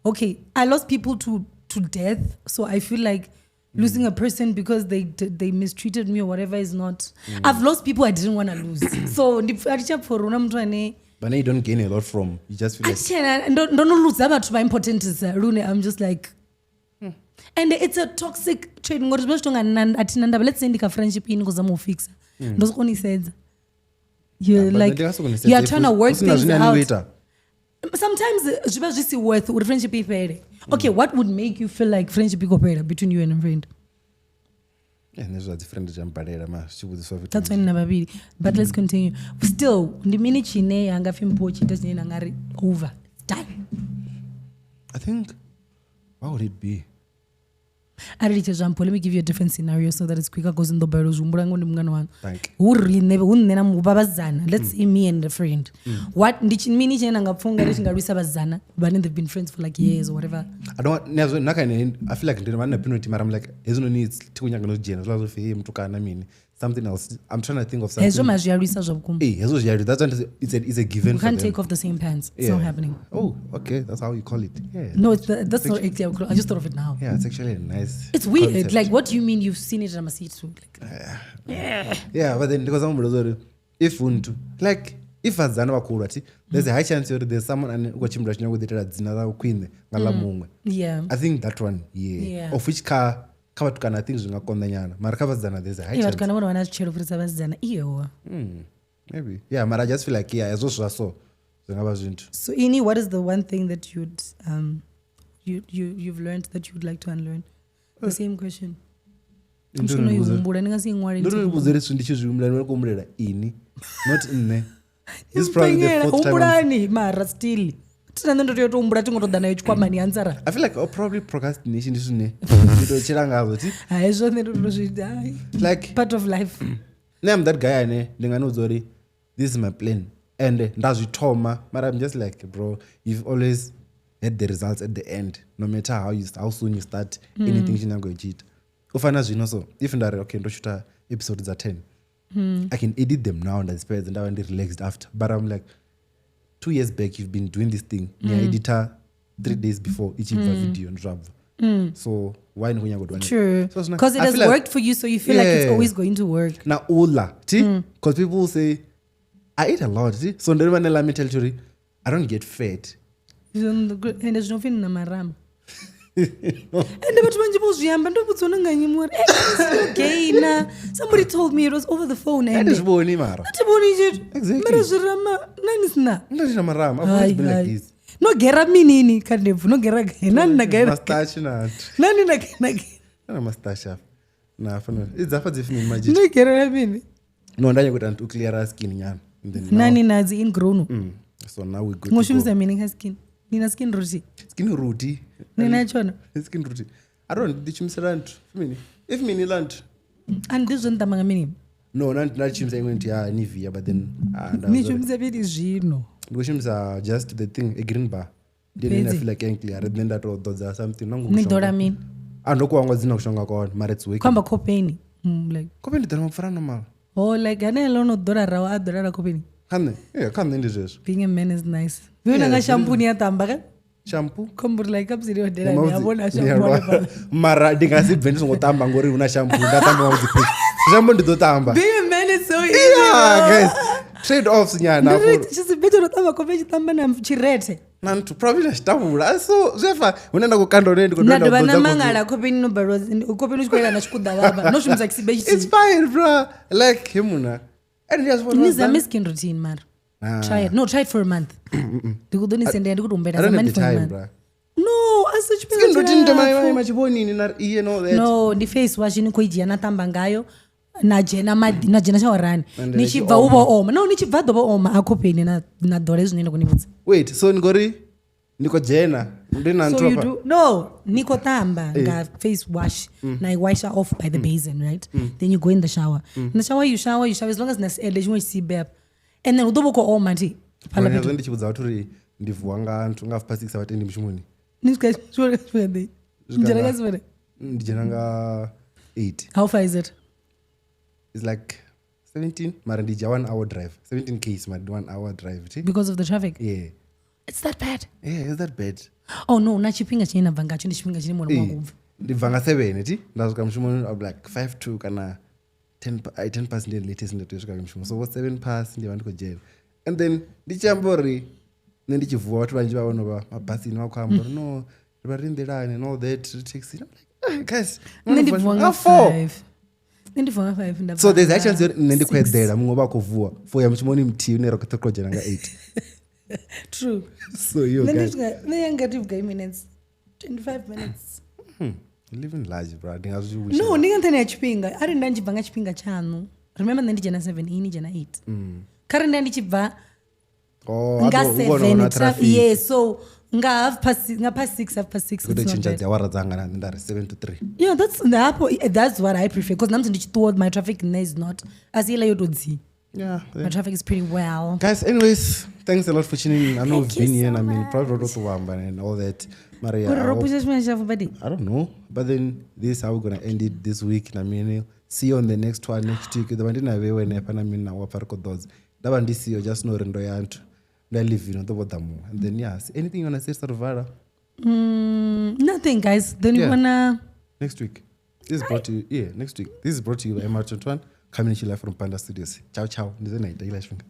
okay, I lost people to death, so I feel like losing a person because they mistreated me or whatever is not. I've lost people I didn't want to lose. So ndi a thi tsha pfha uri hu na muthu ane But then you don't gain a lot from. You just feel a like thi tshena ndo no luza vhathu vha importantisa lune I'm just like and it's a toxic trait ngori zwi vha zwi tonga a thina ndavha let's say ndi kha friendship ini khou zama u fixa ndo soko ni sedza. You're Mm. But like ndi nga soko ni sedza you are if trying to work hu sina things zwine a ni khou out. ita. Sometimes zwi vha zwi si worth uri friendship i fhele. Okay, what would make you feel like friendship i khou fhela between you and a friend? Eh, nṋe zwa dzi friend zwi a mbalela ma zwi tshi vhudziswa fhethu. That's when na vhavhili. But let's continue. Still, ndi mini tshine ya nga pfi mpho tshi ita tshine na nga ri over. It's done. I think what would it be? Arali tshe zwa mpho, let me give you a different scenario so that it's quicker because ndo balelwa u zwi humbula ngo ndi mungana wanga. Thank. Hu riṋe hu nṋe na vha vhasidzana let's say me and a friend. What ndi mini tshine na nga pfha ungari tshi nga lwisa vhasidzana vhane they've been friends for like years or whatever. I don't want nazwo na kha nṋe I feel like ndi vha na penalty mara I'm like hezwinoni thi khou nyaga no zwi dzhena zwiḽa zwo pfi hey mutukana mini something else. I'm trying to think of something. Hezwo ma zwi a lwisa zwa vhukuma. Eh, hezwo zwi a that's why it's a given We for can't them. take off the same pants. It's Yeah. not happening. Oh, okay, that's how you call it. Yeah. No, that's not actually, I just thought of it now. Yeah, it's actually a nice. It's weird. concept. Like, what do you mean you've seen it in Amasitu? Like, Yeah, but then because I'm sorry, if untu like if vhasidzana vha khou lwa thi there's a high chance uri there's someone ane u khou tshimbila tshi nyaga u ḓiitela dzina ḽa khwine nga ḽa muṅwe. yeah. I think that one, yeah. Yeah. Of which kha vhatukana I think zwi nga konḓa nyana mara kha vhasidzana there's a high Eh, chance. vhatukana vhone vha na zwitshelo u fhirisa vhasidzana. Iyo. Maybe. Yeah, mara I just feel like yeah, hezwo zwa so zwi nga vha zwinthu. So, Ini, what is the one thing that you'd you've learned that you'd like to unlearn? The same question. I'm sure no humbula ni nga si ṅwale Ndo ndi ri vhudza uri zwithu ndi tshi zwi humbula ndi khou humbulela ini not nṋe. This is probably the Mpengela, fourth time I'm humbulani mara still thina nṋe ndo tea u tou humbula thi ngo to ḓa nayo tshikwamani ansara I feel like oh, probably procrastination ndi zwine ndi tou tshila ngazwo thi hai zwo nṋe ndo to zwi hai like part of life. nṋe am that guy ane ndi nga ni vhudza uri this is my plan and nda zwi thoma mara I'm just like bro you've always had the results at the end no matter how soon you start anything tshine nyago tshi ita. U fana zwino so if nda ri okay ndo shoota episode dza 10 I can edit them now nda dzi fhedza nda vha ndi relaxed after but I'm like 2 years back you've been doing this thing ni a edita 3 days before i tshi bva video ndi zwa bva. So why ni khou nyaga u dovha ni- True. So zwino- Because it I has feel like- worked for you, so you feel like it's Yeah. always going to work. Na ula ti because people say I eat a lot ti, so ndo vha na mentality uri I don't get fat. Ende zwino pfi ni na marama. Ende vhathu vhanzhi vho zwi amba, ndo vhudziwa na nga nnyi muṅwe uri, "Eh, it's gainer." Somebody told me it was over the phone. A And thi zwi vhoni mara thi vhoni tshithu. Exactly. Mara zwi rama nani sina. ndo ndi na marama. I've always Hai, been like hai. this. No gera minini kha ndebvu, no gera gai. Nani na gera. Mustache na Nani na gera. na mustache apa na fana idzi afha dzi fini majit. No gera mini. No nda nyaga u clear skin nyana and then now, Nani na dzi ingrown. So now we good Ngo to go. shumisa mini kha skin. Ni na skin routine. Skin routine. Ni na tshona. Skin routine. I don't ndi shumisela nthu mini if mini la nthu. And this zwo nṱamba nga mini. No na nda shumisa iṅwe nthu ya Nivea, but then nda Ni shumisa mini zwino. ndi khou shumisa just the thing, a green bar. Ndi ine nda Fhedzi. feel like I'm clear, then nda to ḓodza something nangu. Ni ḓola mini? A ndo kuwangwa dzina kushonga kone mara it's working. Khou amba khofheni. Like Khofhe ndi ḓola mapfura normal. oh, like haneaḽa ono ḓola raho a ḓolela khofheni. Kha nṋe, yeah, kha nṋe ndi zwezwo. Being a man is nice. Vhona nga shampoo ni ya ṱamba ka Shampoo. khomburi like khamusi ni hodela Ya ni a mavhudzi- vhona ni a shampoo lwa. hanefhaḽa. Mara ndi nga si bve ndi songo tamba ngori hu na shampoo, nda tamba mavhudzi fhedzi. Shampoo ndi ḓo tamba. Being a man is so easy. Yeah, guys. Trade offs nyana Ndi ri afho. tshisibe tsho no ṱamba khofhe tshi ṱamba na tshirethe. Na nthu probably na tshitavhula. So zwi a fa hune nda khou kanda hone ndi khou Na dovha dovha nda na ḓodza mangala khofheni no balelwa khofheni u tshi khou yela na tshikuḓa vhavha no shumisa tshisibe khofhe. It's tshithihi. fine, bro. Like he muna. And just Ni zame skin routine mara. Nah. Try it. No, try it for a month. Ndi khou ḓo ni sendela ndi khou tou humbela I don't zamani have the for a time, month. bro. No, a si Skin tshifhinga routine ndo tshilapfu. machivonini na iye no that. No, ndi face wash ni khou i dzhia na ṱamba ngayo na dzhena maḓi na dzhena shawarani And ni then tshi bva u vho oma. No, ni tshi bva ḓo vha oma a khofheni na na ḓola hezwi zwine nda khou ni vhudza. Wait, so ngori ndi khou dzhena ndi na So nthu you afha. do no, ni khou ṱamba nga face wash na i washa off by the basin, right? Then you go in the shower. In the shower you shower, you shower as long as na si ede tshiṅwe tshisibe afha. And then u ḓo vha u khou oma thi. Fhaḽa Hezwo fhethu. ndi tshi vhudza vhathu uri ndi vuwa nga nthu nga half past 6 a vha tendi mushumoni. Ni swika tshifhinga ḓe? Ni dzhena nga seven? Ndi dzhena nga 8. How far is it? It's like 17 mara ndi dzhia 1 hour drive. 17 k's mara ndi 1 hour drive thi. Because of the traffic. Yeah. It's that bad. Yeah, is that bad? Oh no, na tshifhinga tshine na bva ngatsho ndi tshifhinga tshine muṅwe na muṅwe a khou bva. Ndi bva nga 7 thi, nda swika mushumoni I'm like 5 to kana 10 10 past ndi latest ndi tea u swika mushumo. So 7 past ndi vha ndi khou dzhena. And then ndi tshi amba uri nṋe ndi tshi vuwa vhathu vhanzhi vha vhono vha mabasini vha khou amba uri no ri vha ri nḓilani and all that ri taxi. I'm like, "Ah, guys, Nṋe ndi vuwa nga 4." 5. Nṋe ndi vuwa nga 5 nda So bva there's nga a chance uri nṋe ndi khou six. eḓela muṅwe vha khou vuwa for ya mushumoni muthihi une ra khou ṱoḓa dzhena nga 8. True. So yo Nṋe ndi guys, swika nṋe yanga thi vhugai minutes? 25 minutes. living large bro. Ndi nga zwi wish. No, ndi nga nṱhani ha tshifhinga. Arali nda ndi tshi bva nga tshifhinga tshaṋu. Remember nṋe ndi dzhena 7, ini dzhena 8. Kharali nda ndi tshi bva Oh, nga a ḓo- hu vhona hu na 7, traffic. yeah, so nga half past six, nga past 6, half past 6. Ndi It's ḓo not tshintsha bad. dzi awara dzanga na nda ri 7 to 3. Yeah, that's hafho that's what I prefer because namusi ndi tshi ṱuwa my traffic nṋe is not asi iḽa yo tou dzi. Yeah. My traffic is pretty well. Guys, anyways, thanks a lot for tuning in. I know Thank we've you been here so and I mean, probably wrote to Wamba and all that. Maria, Uri I ro hope- pusha tshifhinga tshilapfhu badi. I don't know. But then this is how we're gonna end it this week. Na mini. See you on the next one next week. The bandina we ne pa na mina wa parko dogs. That one this year just know ndo ya ntu. Ndo live in the mo. And then yeah, anything you wanna say Sarvara Nothing guys. Then you Yeah. wanna next week. This is brought to you yeah, next week. This is brought to you by MR21 coming to you live from Panda Studios. Ciao ciao. Ndize na ita ila shunga.